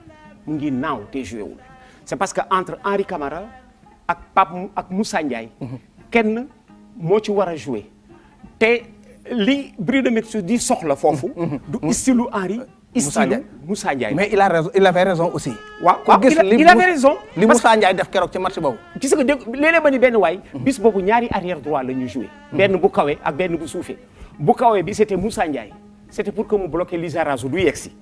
mu ngi naaw te joué wul c'est parce que entre Henri Camara ak ak Moussa Ndiaye. kenn moo ci war a joué te. li Bruno Metsu di soxla foofu. du stylu Henri. stylu Moussa Ndiaye. mais il avait raison aussi. waaw il avait raison. li Moussa Ndiaye def keroog ci match boobu. gis nga léeg-léeg ba ni benn waay. bis boobu ñaari arrière droit la ñu joué. benn bu kawe ak benn bu suufee. bu kawe bi c'était Moussa Ndiaye. c'était pour que mu bloquer Lizarazu du yegsi.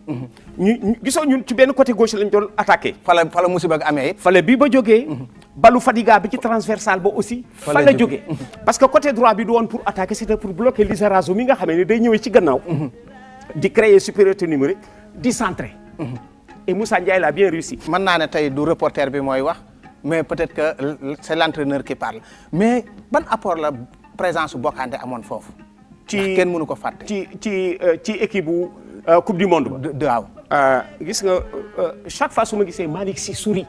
ñu gisoo ñun ci benn côté gauche lañ doon attaqué. fala musiba ak amee it. fale bi ba jógee. balu Fadiga bi ci transversal ba aussi. fa la jógee parce que côté droit bi du woon pour attaquer c'était pour bloquer Lizarazu mi nga xam ne day ñëwee ci gannaaw. di créer supériorité numérique di centrer. et Moussa Ndiaye l'a bien réussi. mën naa ne tey du reporter bi mooy wax mais peut-être que c'est l'entraîneur qui parle mais ban apport la présence su Bokandé amoon foofu. ci kenn mënu ko fàtte. ci équipe bu coupe du monde ba. waaw. gis nga chaque fois su ma gisee Malick Sy sourit.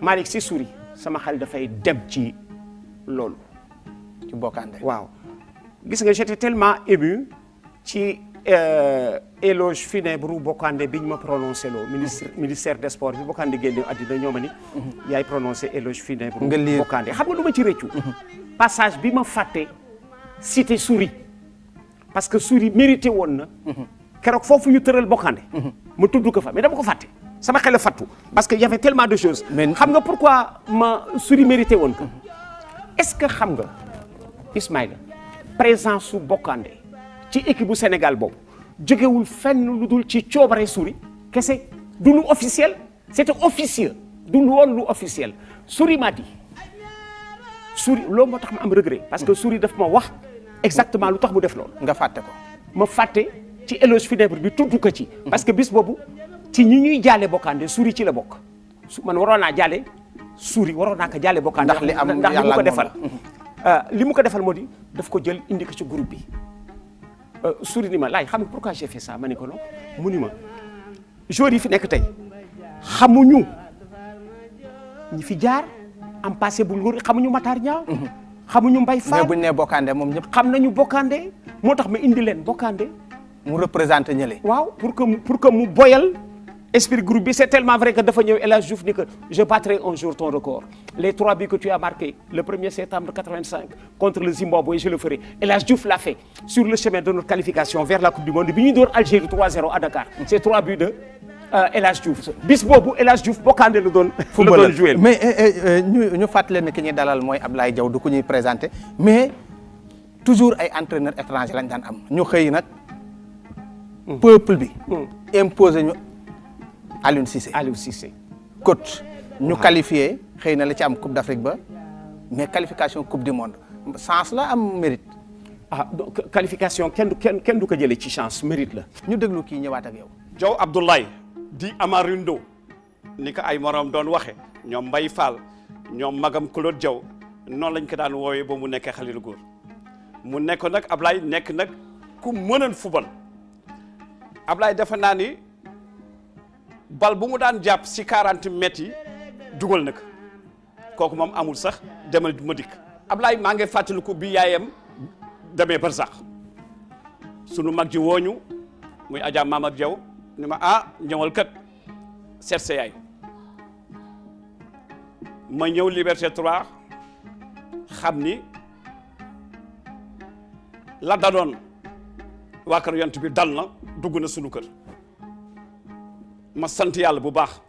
Malick Sy sourit sama xel dafay dem ci loolu. ci Bokandé. waaw gis nga j'étais tellement ému ci éloge funèbre Bokandé bi ñu ma prononcé loo ministère des sports bi Bokandé génne àddina ñoo ma ni. yaay prononcé éloge funèbre Bokandé xam nga lu ma ci rëccu. passage bi ma fàtte. cité Souris parce que Souris mérité woon na. keroog foofu ñu tëral Bokandé. ma tudd ko fa mais dama ko fàtte. sama xel a fattu parce que y avait tellement de choses. xam nga pourquoi ma Souris mérité woon ko. est-ce que xam nga Ismaïla présence su Bokandé ci équipe bu Sénégal boobu jógewul fenn lu dul ci coobare Souris kese du lu officiel c'était officieux du lu woon lu officiel Souris m'a dit Souris loolu moo tax ma am regret parce que Souris daf ma wax. exactement lu tax mu def loolu. nga fàtte ko. ma fàtte ci éloge funèbre bi tudd ko ci. parce que bis boobu ci ñi ñuy jaale Bokandé Souris ci la bokk. man waroon naa jaale Souris waroon naa ko jaale Bokandé. ndax li am ndax li mu ko defal. li mu ko defal moo di daf ko jël indi ko ci groupe bi. Souris ni ma laaj xam nga pourquoi j'ai fait ça ma ne ko non mu ni ma joueurs yi fi nekk tey xamuñu ñi fi jaar am passé bu lourd xamuñu Matar Niang. xamuñu Mbaye Fall mais buñ nee Bokandé moom ñëpp. xam nañu Bokandé moo tax ma indi leen Bokandé. mu représenté ñële. waaw pour que mu boyal esprit groupe bi c'est tellement vrai que dafa ñëw El Hadj Diouf ni que je battrai un jour ton record les 3 buts que tu as marqués le 1er septembre 85 contre le Zimbabwe je le ferai El Hadj Diouf l'a fait sur le chemin de notre qualification vers la coupe du monde bi ñuy door Algérie 3-0 à Dakar c'est 3 buts de El Hadj Diouf bis boobu El Hadj Diouf Bokandé la doon jouer mais ñu fàttali ne ki ñuy dalal mooy Ablaye Diaw du ko ñuy présenté mais toujours ay entraîneurs étrangers lañ daan am ñu xëy nag peuple bi imposé ñu Aliou Cissé coach ñu qualifié xëy na la ci am coupe d'Afrique ba mais qualification coupe du monde chance la am mérite. donc qualification kenn du ko jëlee ci chance mérite la. ñu déglu kii ñëwaat ak yow. Diaw Abdoulaye di Amarindo ni ko ay morom doon waxe ñoom Mbaye Fall ñoom magam Claude Diaw noonu lañ ko daan woowee ba mu nekkee xale lu góor mu nekk nag Ablaye nekk nag ku mënoon football Ablaye defe naa ni bal bu mu daan jàpp si 40 mètres yi dugal na ko kooku moom amul sax demal ma dikk Ablaye maa ngi fàttaliku bi yaayam demee bar sax sunu mag ji wooñu muy Adja Mamad Diaw ni ma ñëwal kat seet sa yaay ma ñëw Liberté 3 xam ni la daloon waa kër yont bi dal na dugg na sunu kër ma sant yàlla bu baax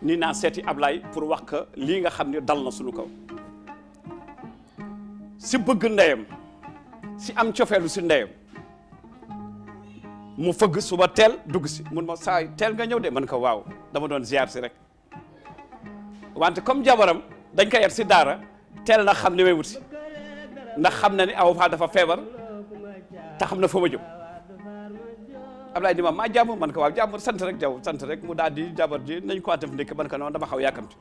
ni naa seeti Ablaye pour wax que lii nga xam ne dal na sunu kaw si bëgg ndeyam si am cofeelu si ndeyam mu fëgg suba teel dugg si mun ma saay teel nga ñëw de man ko waaw dama doon ziar si rek wante comme jabaram dañ ko yar si daara teel na xam ne may wuti ndax xam na ni aw fa dafa feebar te xam na fa ma jëm Ablaye ni ma maa jàmm man ko waaw jàmm sant rek jaw sant rek mu daal di jabar ji nañ ko def ndékk man ko noonu dama xaw yàkkamti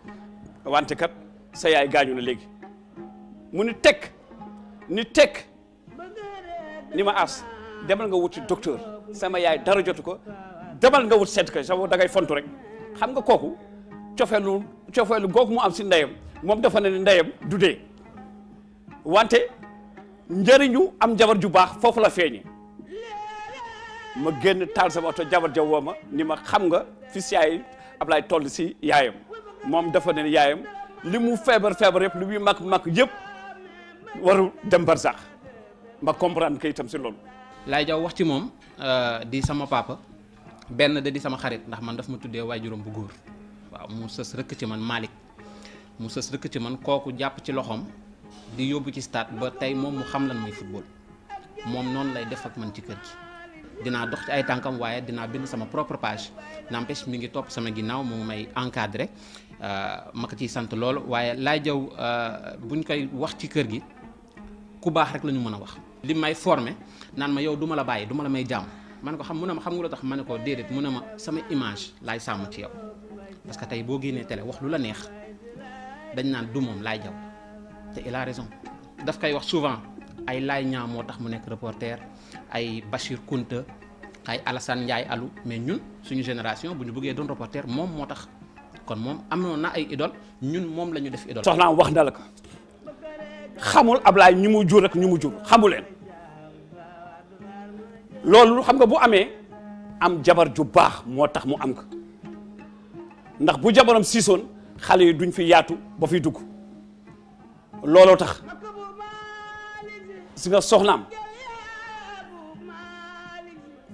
wante kat sa yaay gaañu na léegi mu ni tekk ni ma as demal nga wuti docteur sama yaay dara jotu ko demal nga wut seet ko sa da ngay fontu rek xam nga kooku cofeelu googu mu am si ndeyam moom dafa ne ndeyam du dee wante njëriñu am jabar ju baax foofu la feeñi ma génn taal sama oto jabar ja woo ma ni ma xam nga fi si yaay Ablaye toll si yaayam moom dafa ne yaayam li mu feebar yëpp li muy mag yëpp waru dem barsax ma comprendre que itam si loolu. Laye Diaw wax ci moom di sama papa benn de di sama xarit ndax man daf ma tuddee waajuram bu góor waaw mu sës rëkk ci man Malick mu sës rëkk ci man kooku jàpp ci loxoom di yóbbu ci stade ba tey moom mu xam lan mooy football moom noonu lay def ak man ci kër gi. dinaa dox ci ay tànkam waaye dinaa bind sama propre page n'empêche mi ngi topp sama ginnaaw mu may encadré ma ko ciy sant loolu waaye Laye Diaw buñ koy wax ci kër gi ku baax rek la ñu mën a wax. li may formé naan ma yow du ma la bàyyi du ma la may jàmm ma ne ko xam mu ne ma xam nga lu tax ma ne ko déedéet mu ne ma sama image laay sàmm ci yow parce que tey boo génnee télé wax lu la neex dañ naan du moom Laye Diaw te il a raison daf koy wax souvent ay Laye Niang moo tax mu nekk reporter ay Bachir Kounta ay Alassane Ndiaye Alou mais ñun suñu génération bu ñu bëggee doon reporter moom moo tax kon moom amoon na ay idole ñun moom la ñu def idole. soxnaam wax na la ko xamul Ablaye ñu mu jur ak ñu mu jur xamu leen loolu xam nga bu amee am jabar ju baax moo tax mu am ko ndax bu jabaram siisoon xale yi duñ fi yaatu ba fiy dugg looloo tax si nga soxnaam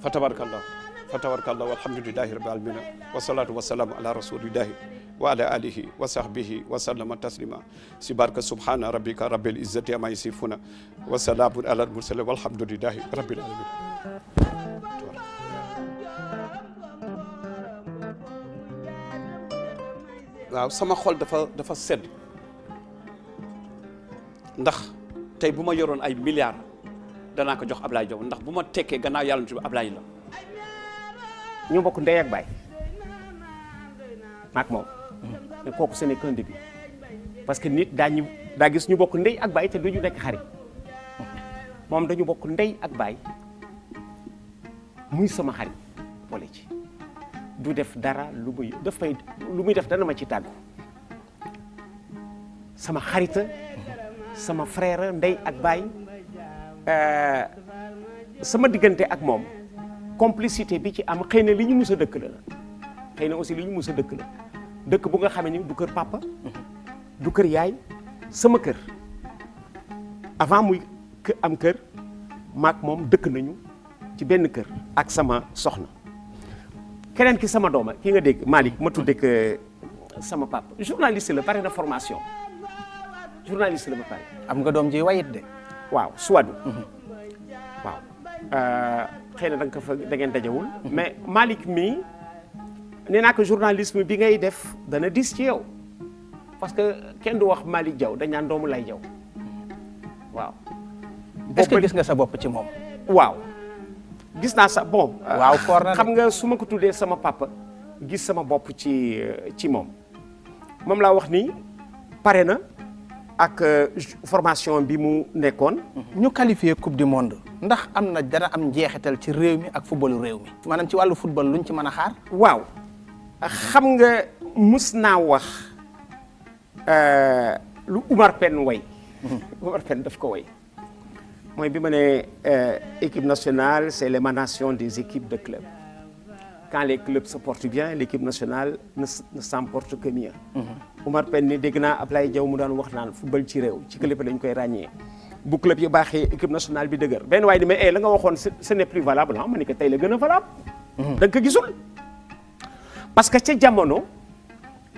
fa tabarakallah walhamdulillahi rabbil alamin wa salatu wa salamu ala rasulillahi wa ala alihi wa sahbihi wa sallama taslima si barka subhana rabbika rabbil izzati amma yasifuna wa salamun ala al mursalin walhamdulillahi rabbil alamin. waaw sama xol dafa sedd ndax tey bu ma yoroon ay milliards danaa ko jox Ablaye Diaw ndax bu ma tekkee gannaaw yàlla na Ablaye la. ñu bokk ndey ak baay maak moom mais kooku ce n'est qu'un début parce que nit daa gis ñu bokk ndey ak baay te duñu nekk xarit moom dañu bokk ndey ak baay muy sama xarit boole ci du def dara lu muy def dana ma ci tàggu sama xarita sama frère ndey ak baay sama diggante ak moom complicité bi ci am xëy na li ñu mus a dëkk la xëy na aussi li ñu mus a dëkk la dëkk bu nga xamee ni du kër papa du kër yaay sama kër avant muy am kër maak moom dëkk nañu ci benn kër ak sama soxna keneen ki sama dooma ki nga dégg Malick ma tudde que sama papa journaliste la pare na formation journaliste la ba pare. am nga doom ji wayit de. waaw Suwadu waaw xëy na da ngeen dajewul mais Malick mii nee naa ko journalisme bi ngay def dana dis ci yow parce que kenn du wax Malick Diaw dañ naan doomu Laye Diaw waaw. est-ce que gis nga sa bopp ci moom. waaw gis naa sa bon. waaw foor na xam nga su ma ko tuddee sama papa gis sama bopp ci moom laa wax ni pare na ak formation bi mu nekkoon. ñu qualifié coupe du monde ndax am na dara am njeexital ci réew mi ak footballu réew mi. maanaam ci wàllu football luñ ci mën a xaar. waaw xam nga mus naa wax lu Oumar Pène way. Oumar Pène daf ko way mooy bi ma ne équipe nationale c'est l'émanation des équipes de clubs quand les clubs se portent bien l'équipe nationale ne s'en porte que mieux. Oumar Pène ni dégg naa Ablaye Diaw mu daan wax naan football ci réew ci club lañ koy ràññee bu club yi baaxee équipe nationale bi dëgër benn waaye di mais la nga waxoon ce n'est plus valable ah ma ne ko tey la gën a valable. da nga ko gisul parce que ca jamono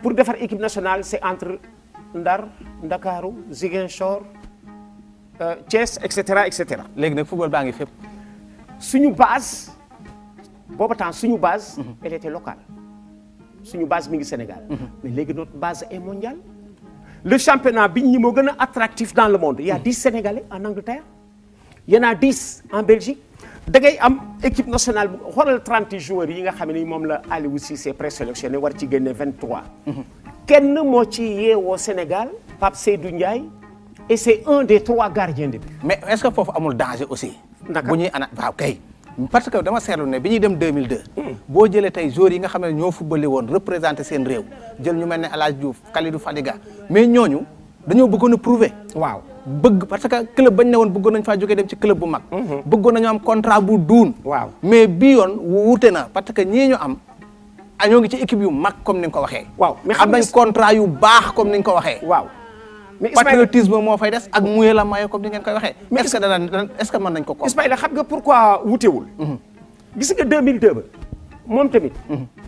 pour defar équipe nationale c'est entre Ndar Ndakaaru Ziguinchor Thiès et cetera et cetera. léegi nag football baa ngi fépp. suñu base booba temps suñu base. elle était locale suñu base mi ngi Sénégal. mais léegi notre base est mondiale. le championnat bi ñi moo gën a attractif dans le monde il y a 10 Sénégalais en Angleterre il y en a 10 en Belgique da ngay am équipe nationale bu xoolal 30 joueurs yi nga xam ne moom la Aliou Cissé présélectionné war ci génne 23. kenn moo ci yeewoo Sénégal Pape Seydou Ndiaye et c'est un des 3 gardiens de but. mais est-ce que foofu amul danger aussi. Naka bu ñuy waaw kay. parce que dama seetlu ne bi ñuy dem 2002. boo jëlee tey joueurs yi nga xam ne ñoo footballé woon représenté seen réew jël ñu mel ne El Hadj Diouf Kalidou Fadiga mais ñooñu dañoo bëggoon a prouver. waaw bëgg parce que club bañ ne woon bëggoon nañ faa jógee dem ci club bu mag. bëggoon nañu am contrat bu duun. waaw mais bii yoon wuute na parce que ñii ñu am ñoo ngi ci équipe yu mag comme ni nga ko waxee. waaw mais am nañ contrat yu baax comme ni nga ko waxee. waaw mais patriotisme moo fay des ak muyee la mayo comme ni ngeen koy waxee. mais est-ce que dana est-ce que mën nañ ko ko. Ismaïla xam nga pourquoi wutewul. gis nga 2002 ba moom tamit.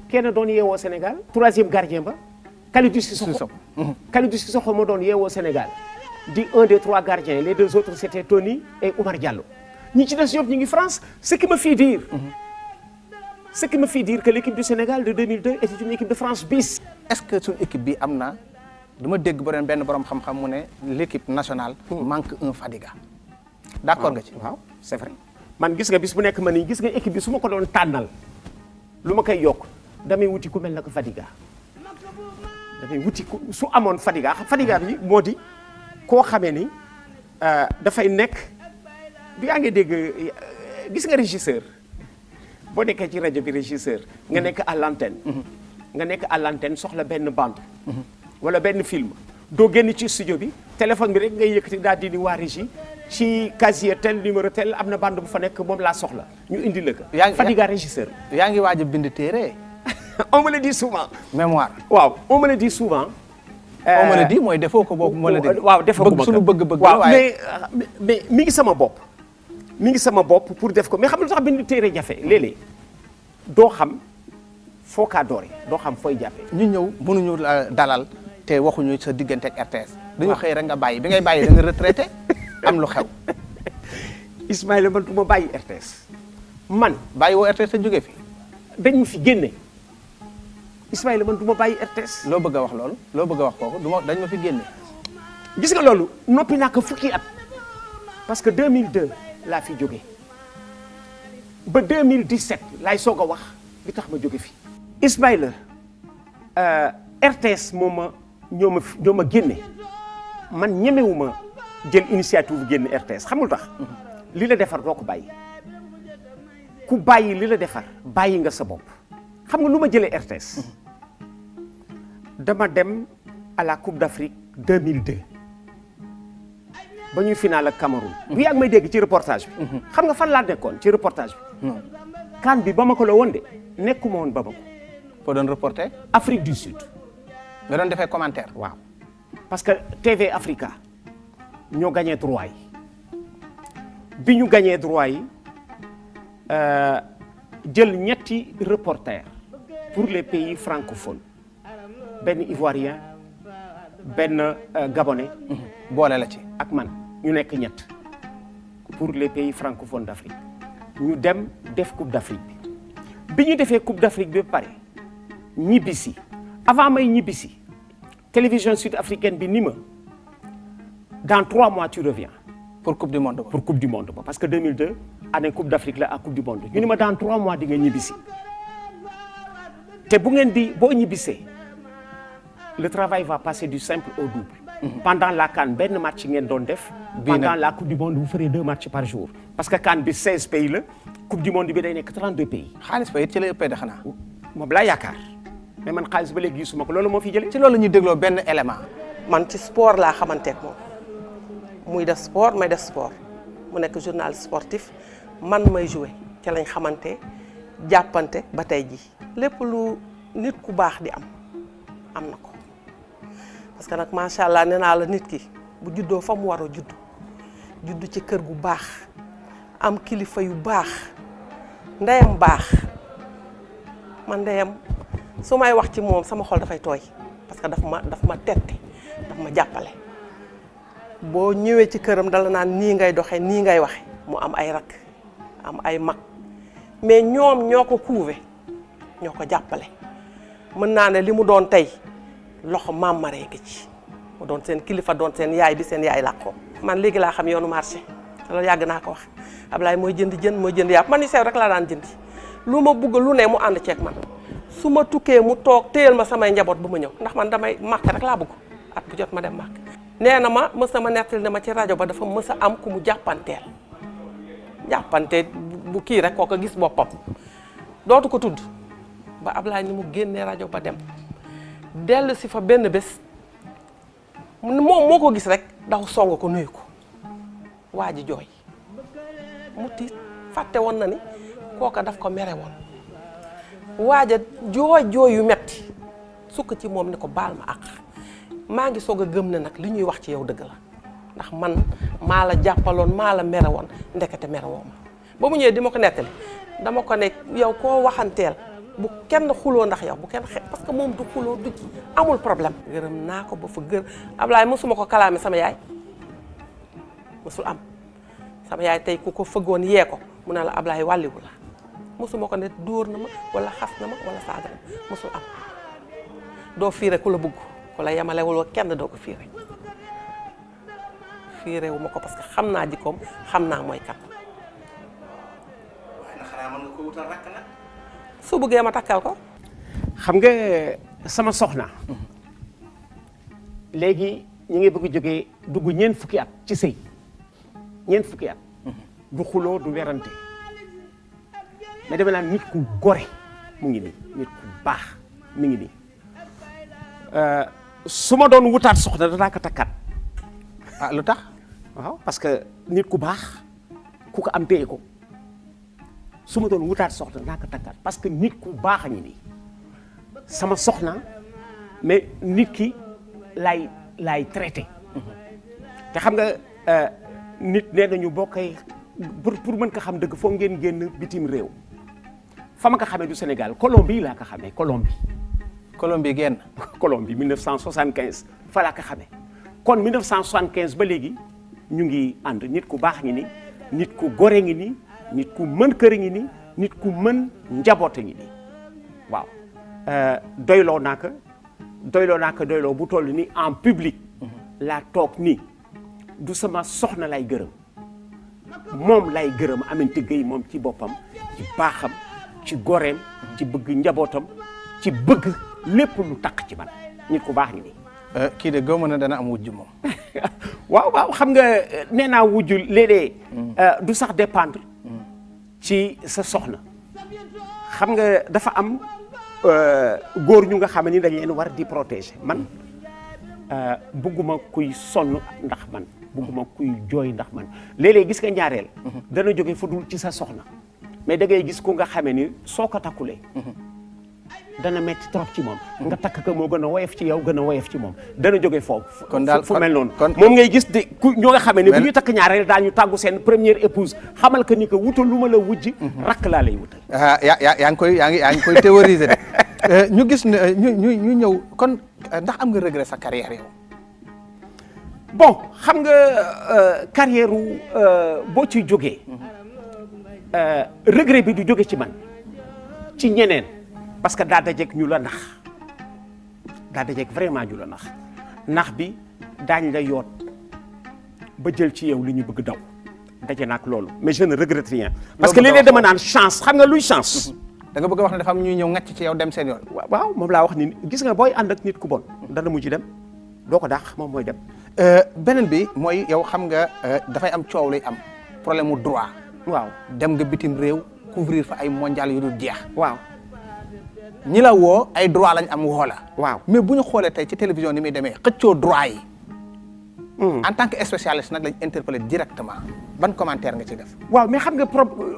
kenn doon yeewoo Sénégal 3e gardien ba. Kalidou Cissokho Kalidou Cissokho moo doon yeewoo Sénégal di un des 3 gardiens les 2 autres c'était Tony et Oumar Diallo ñi ci des yëpp ñu ngi France ce qui me fait dire que l'équipe du Sénégal de 2002 était une équipe de France bis. est-ce que suñu équipe bi am na dama dégg benn borom xam-xam mu ne l'équipe nationale manque un Fadiga d'accord nga ci. waaw c'est vrai man gis nga bis bu nekk ma nii gis nga équipe bi su ma ko doon tànnal lu ma koy yokk damay wuti ku mel na ko Fadiga damay wuti ku su amoon Fadiga bi moo di koo xamee ni dafay nekk du yaa ngi dégg gis nga régisseur boo nekkee ci rajo bi régisseur nga nekk à l'antenne soxla benn bande wala benn film doo génn ci studio bi téléphone bi rek ngay yëkkati daal di waa régie ci casier tel numéro tel am na bande bu fa nekk moom laa soxla ñu indi la ko. Fadiga régisseur. yaa ngi waaj a bind téere. on me le dit souvent. mémoire. waaw on me le dit souvent. on me le dit mooy defoo ko boobu moo la dégg. waaw defoo ko suñu bëgg-bëgg. waaw mais mi ngi sama bopp. pour def ko mais xam nga lu tax bind téere jafe léeg-léeg doo xam foo kaa doore doo xam fooy jàppee. ñu ñëw mënuñu dalal te waxuñu sa diggante ak RTS. dañu xëy rek nga bàyyi bi ngay bàyyi da nga retraité am lu xew. Ismaïla man du ma bàyyi RTS. man bàyyi woo RTS te jóge fi. dañ ma fi génne. Ismaïla man du ma bàyyi RTS. loo bëgg a wax loolu loo bëgg a wax kooku dañ ma fi génne. gis nga loolu noppi naa ko fukki at. parce que 2002 laa fi jóge ba 2017 laay soog a wax li tax ma jóge fi. Ismaïla RTS ñoo ma génne man ñemewuma jël initiative génn RTS xamul tax li la defar doo ko bàyyi ku bàyyi li la defar bàyyi nga sa bopp xam nga lu ma jëlee RTS dama dem à la Coupe d'Afrique 2002 ba ñuy final ak Cameroun. bu yàgg may dégg ci reportage bi. xam nga fan laa nekkoon ci reportage bi. CAN bi Bamako la woon de nekkuma woon Bamako. foo doon reporter. Afrique du Sud. nga doon defee commentaire. waaw parce que TV Africa ñoo gagné droit yi bi ñu gagné droit yi jël ñetti reporter pour les pays francophones benn ivoirien benn gabonais. boole la ci ak man ñu nekk ñett pour les pays francophones d'Afrique ñu dem def Coupe d'Afrique bi ñu defee Coupe d'Afrique bi ba pare ñibbisi avant may ñibbisi télévision sud-africaine bi ni ma dans 3 mois tu reviens. pour Coupe du Monde ba. pour Coupe du Monde ba parce que 2002 année Coupe d'Afrique la ak Coupe du Monde ñu ni ma dans 3 mois di nga ñibbisi te bu ngeen di boo ñibbisee le travail va passer du simple au double. pendant la CAN benn match ngeen doon def. pendant la Coupe du Monde vous ferez 2 matchs par jour. parce que CAN bi 16 pays la Coupe du Monde bi day nekk 32 pays. xaalis ba it ci la ëppee de xanaa. moom laa yaakaar mais man xaalis ba léegi gisuma ko loolu moo fi jëlee. ci loolu ñuy dégloo benn élément. man ci sport laa xamanteeg moom muy def sport may def sport mu nekk journaliste sportif man may jouer ca lañ xamante jàppante ba tey ji lépp lu nit ku baax di am na ko parce que nag macha allah nee naa la nit ki bu juddoo fa mu war a juddu ci kër gu baax am kilifa yu baax ndeyam baax man ndeyam su may wax ci moom sama xol dafay tooy parce que daf ma tette daf ma jàppale boo ñëwee ci këram dala naan nii ngay doxe nii ngay waxe mu am ay rak am ay mag mais ñoom ñoo ko couvé ñoo ko jàppale mën naa ne li mu doon tey loxo maam maree gi ci mu doon seen kilifa doon seen yaay bi seen yaay làqoo man léegi laa xam yoonu marché loolu yàgg naa ko wax Ablaye mooy jënd jën mooy jënd yàpp man yu sew rek laa daan jëndi lu ma bugg lu ne mu ànd ceeg man su ma tukkee mu toog téyel ma samay njaboot bu ma ñëw ndax man damay màkk rek laa bëgg at bu jot ma dem màkk nee na ma mës na ma nettali ne ma ci rajo ba dafa mës a am ku mu jàppanteel jàppante bu kii rek kooka gis boppam dootu ko tudd ba Ablaye ni mu génnee rajo ba dem dellu si fa benn bés moom moo ko gis rek daw song ko nuyu ko waa ji jooy mu tiit fàtte woon na ni kooka daf ko mere woon waaja jooy yu metti sukk ci moom ni ko baal ma àq maa ngi soog a gëm ne nag li ñuy wax ci yow dëgg la ndax man maa la jàppaloon maa la mere woon ndekete mere woo ma ba mu ñëwee di ma ko nettali dama ko ne yow koo waxanteel bu kenn xuloo ndax yow bu kenn parce que moom du xuloo du amul problème. gërëm naa ko ba fa Ablaye mosuma ko kalaame sama yaay mosul am sama yaay tey ku ko fëggoon yee ko mu ne la Ablaye wàlliwu la mosuma ko ne dóor na ma wala xas na ma wala saaga na ma mosul am doo fiire ku la bëgg ku la yemalewul wa kenn doo ko fiire wu ma ko parce que xam naa jikkoom xam naa mooy kat. waaye nag xanaa mën nga ko wutal rakk nag. su bëggee ma takkal ko. xam nga sama soxna léegi ñu ngi bëgg jógee dugg ñeent fukki at ci sëy ñeent fukki at du xuloo du werante mais dama naan nit ku gore mu ngi nii nit ku baax mu ngi nii su ma doon wutaat soxna danaa ko takkaat. ah lu tax. waaw parce que nit ku baax ku ko am téye ko su ma doon wutaat soxna danaa ko takkaat parce que nit ku baax a ngi nii sama soxna mais nit ki laay traité te xam nga nit nee nañu boo koy pour mën ko xam dëgg foo ngeen génn bitim réew fa ma ko xamee du Sénégal Colombie laa ko xamee Colombie génn. Colombie 1975 fa laa ko xamee kon 1975 ba léegi ñu ngi ànd nit ku baax ngi ni nit ku gore ngi ni nit ku mën kër ngi ni nit ku mën njaboote ngi ni waaw doyloo naa ko bu toll ni en public laa toog nii du sama soxna lay gërëm moom lay gërëm Aminata Gueye moom ci boppam ci baaxam ci goreem ci bëgg njabootam ci bëgg lépp lu taq ci man nit ku baax ngi nii. kii de gëmm na dana am wujj moom. waaw xam nga nee naa wujju léeg-léeg du sax dépendre ci sa soxna xam nga dafa am góor ñu nga xam ni dañ leen war di protéger man bugguma kuy sonn ndax man bugguma kuy jooy ndax man léeg-léeg gis nga ñaareel dana jóge fu dul ci sa soxna mais da ngay gis ku nga xamee ni soo ko takkulee dana metti trop ci moom nga takk ko moo gën a woyof ci yow gën a woyof ci moom dana jóge foofu kon daal fu mel noonu moom ngay gis de ku ñoo nga xamee ne bu ñuy takk ñaareel daal ñu tàggu seen première épouse xamal que ni que wutal lu ma la wujj rakk laa lay wutal yaa ngi koy théoriser de ñu gis ne ñu ñëw kon ndax am nga regret sa carrière yow bon xam nga carrière boo ciy jógee regret bi du jóge ci man ci ñeneen parce que daa dajeeg ñu la nax daa dajeeg vraiment ñu la nax bi daañ la yoot ba jël ci yow li ñu bëgg daw daje naak loolu mais je ne regrette rien parce que léeg-léeg dama naan chance xam nga luy chance da nga bëgg a wax ne dafa am ñuy ñëw ngacc ci yow dem seen yoon waaw moom laa wax ni gis nga booy ànd ak nit ku bon dana mujj dem doo ko dàq moom mooy dem beneen bi mooy yow xam nga dafay am coow lay am problème mu droit waaw dem nga bitim réew couvrir fa ay mondial yu dul jeex waaw ñi la woo ay droit lañ am woo la waaw mais bu ñu xoolee tey ci télévision ni muy demee xëccoo droit yi en tant que spécialiste nag lañ interpellé directement ban commentaire nga ci def waaw mais xam nga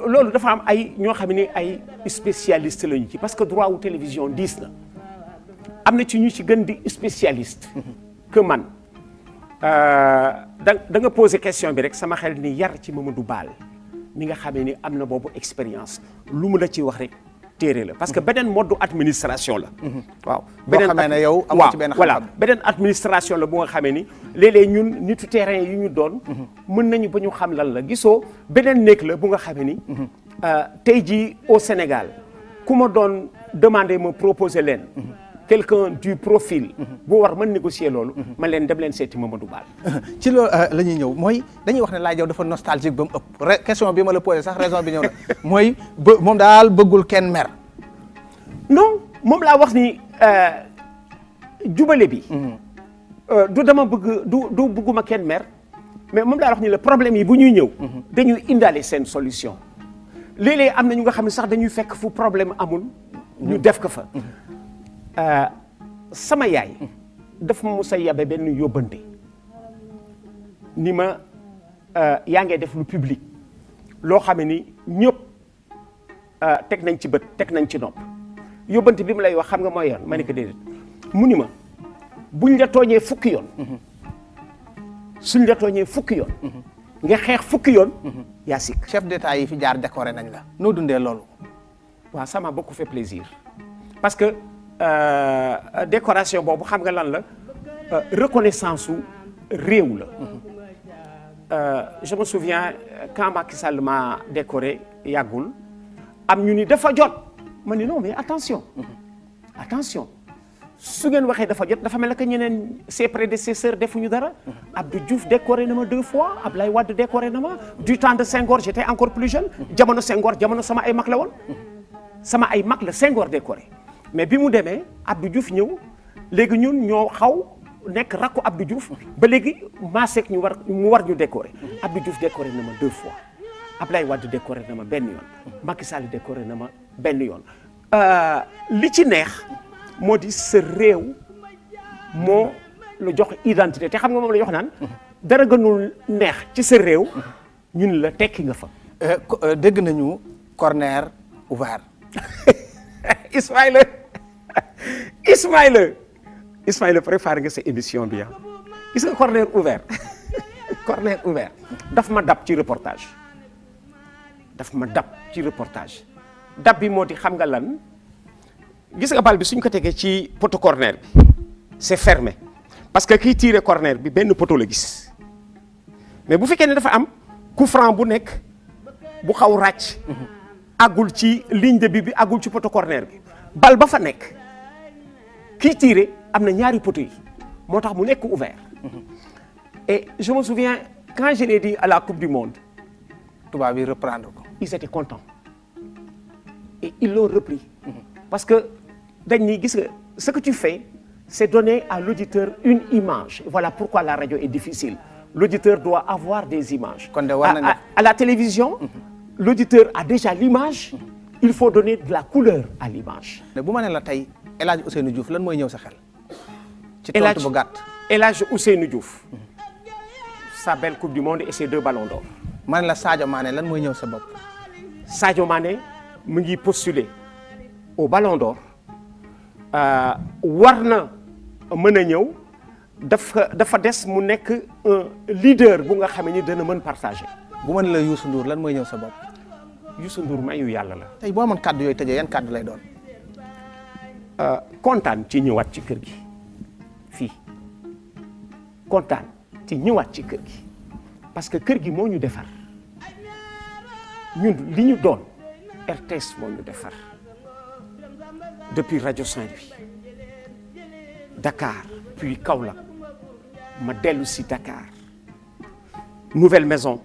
loolu dafa am ay ñoo xam ne ay spécialiste lañu ci parce que droit wu télévision diis na am na ci ñu ci gën di spécialiste que man da nga posé question bi rek sama xel ni yar ci Mamadou Baal mi nga xamee ni am na boobu expérience lu mu la ci wax rek téere la parce que beneen mode administration la waaw beneen xamee ne yow amoo ci benn xam-xam voilà beneen administration la bu nga xamee ni léeg-léeg ñun nitu terrain yi ñu doon mën nañu ba ñu xam lan la gisoo beneen néeg la bu nga xamee ni tey jii au Sénégal ku ma doon demander ma proposer leen quelqu'un du profil bu war mën négocier loolu man leen dem leen seeti Mamadou Bal ci loolu la ñuy ñëw mooy dañuy wax ne Laye Diaw dafa nostalgique ba mu ëpp question bi ma la posé sax raison bi ñëw na mooy moom daal bëggul kenn mer. non moom laa wax ni jubale bi du dama bëgg du bëgguma kenn mer mais moom laa wax ni le problème yi bu ñuy ñëw dañuy indaale seen solution léeg-léeg am na ñu nga xam ne sax dañuy fekk fu problème amul ñu def ko fa sama yaay daf ma musa yabe benn yóbbante ni ma yaa ngee def lu public loo xam ne ni ñëpp teg nañ ci bët teg nañ ci nopp yóbbante bi mu lay wax xam nga mooy yoon ma ne ko déedéet mu ni ma buñ la tooñee fukki yoon suñ la tooñee fukki yoon nga xeex fukki yoon yaa sikk chef d'état yi fi jaar décoré nañ la noo dundee loolu. waaw ça m'a beaucoup fait plaisir parce que décoration boobu xam nga lan la reconnaissance su réew la je me souviens quand Macky Sall m'a décoré yàggul am ñu ni dafa jot ma ni non mais attention su ngeen waxee dafa jot dafa mel ne que ñeneen ses prédécesseurs defuñu dara Abdou Diouf décoré na ma 2 fois Ablaye Wade décoré na ma du temps de Senghor j'étais encore plus jeune jamono Senghor jamono sama ay mag la woon sama ay mag la Senghor décoré mais bi mu demee Abdou Diouf ñëw léegi ñun ñoo xaw nekk rakku Abdou Diouf ba léegi maaseek mu war ñu décoré Abdou Diouf décoré na ma 2 fois Ablaye Wade décoré na ma benn yoon Macky Sall décoré na ma benn yoon li ci neex moo di sa réew moo la jox identité te xam nga moom la jox naan dara gënul neex ci sa réew ñun la tekki nga fa. dégg nañu corner ouvert. Ismaïla préparé nga sa émission bi ah gis nga corner ouvert corner ouvert daf ma dab ci reportage dab bi moo di xam nga lan. gis nga bal bi suñ ko tegee ci poteau corner bi c'est fermé parce que kiy tirer corner bi benn poteau la gis mais bu fekkee ne dafa am coup franc bu nekk bu xaw ràcc àggul ci ligne de but bi àggul ci poteau corner bi bal ba fa nekk kiy tirer am na ñaari poteau yi moo tax mu nekk ouvert et je me souviens quand je l'ai dit à la coupe du monde tubaab yi reprendre ko ils étaient contents et ils l'ont repris parce que dañ ni gis nga ce que tu fais c'est donner à l'auditeur une image voilà pourquoi la radio est difficile l'auditeur doit avoir des images à la télévision l'auditeur a déjà l'image il faut donner de la couleur à l'image bu ma ne la tey El Hadj Ousseynou Diouf lan mooy ñëw sa xel ci tontu bu gàtt El Hadj Ousseynou Diouf sa belle coupe du monde et ses 2 ballons d'or ma ne la Sadio Mané lan mooy ñëw sa bopp Sadio Mané mu ngi postuler au Ballon d'Or war na mën a ñëw dafa des mu nekk un leader bu nga xam ni dana mën partager. bu mën la Youssou Ndour lan mooy ñëw sa bopp. Youssou Ndour mayu yàlla la. tey boo amoon kàddu yooyu tëjee yan kàddu lay doon. kontaan ci ñëwaat ci kër gi fii kontaan ci ñëwaat ci kër gi parce que kër gi moo ñu defar ñun li ñu doon RTS moo ñu defar. depuis Radio Saint-Louis Dakar puis Kaolack ma dellu si Dakar nouvelle maison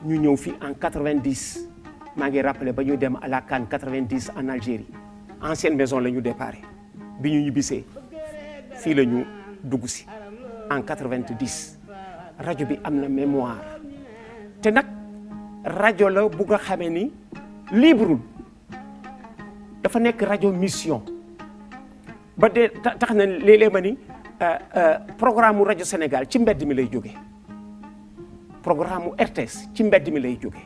ñu ñëw fii en 90 maa ngi rappelé ba ñu dem à la CAN 90 en Algérie ancienne maison la ñu déparé bi ñu ñibbisee fii la ñu dugg si en 90 rajo bi am na mémoire te nag rajo la bu nga xamee ni libre dafa nekk rajo mission ba de tax na léeg-léeg ma ni programme mu rajo Sénégal ci mbedd mi lay jóge programme mu RTS ci mbedd mi lay jóge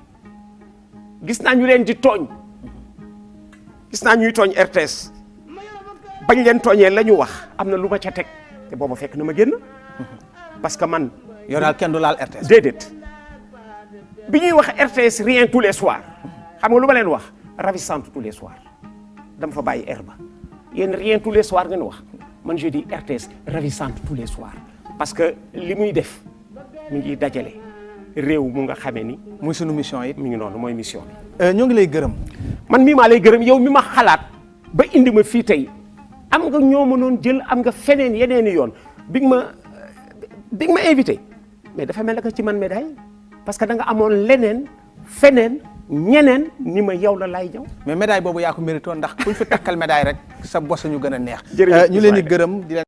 gis naa ñu leen di tooñ gis naa ñuy tooñ RTS bañ leen tooñee la ñu wax am na lu ma ca teg te booba fekk na ma génn parce que man. yow daal kenn du laal RTS. déedéet bi ñuy wax RTS rien tous les soirs xam nga lu ma leen wax ravissante tous les soirs. dama fa bàyyi air ba yéen rien tous les soirs ngeen wax man je dis RTS ravissante tous les soirs parce que li muy def mi ngi dajale réew mu nga xamee ni. muy sunu mission yi. mi ngi noonu mooy mission bi. ñoo ngi lay gërëm. man mii maa lay gërëm yow mi ma xalaat ba indi ma fii tey am nga ñoo mënoon jël am nga feneen yeneeni yoon bi nga ma invité mais dafa mel ne ci man médaille parce que da nga amoon leneen feneen ñeneen ni ma yow la Laye Diaw. mais médaille boobu yaa ko mérito ndax kuñ fi takkal médaille rek sa bos ñu gën a neex. jërëjëf ñu leen di gërëm di leen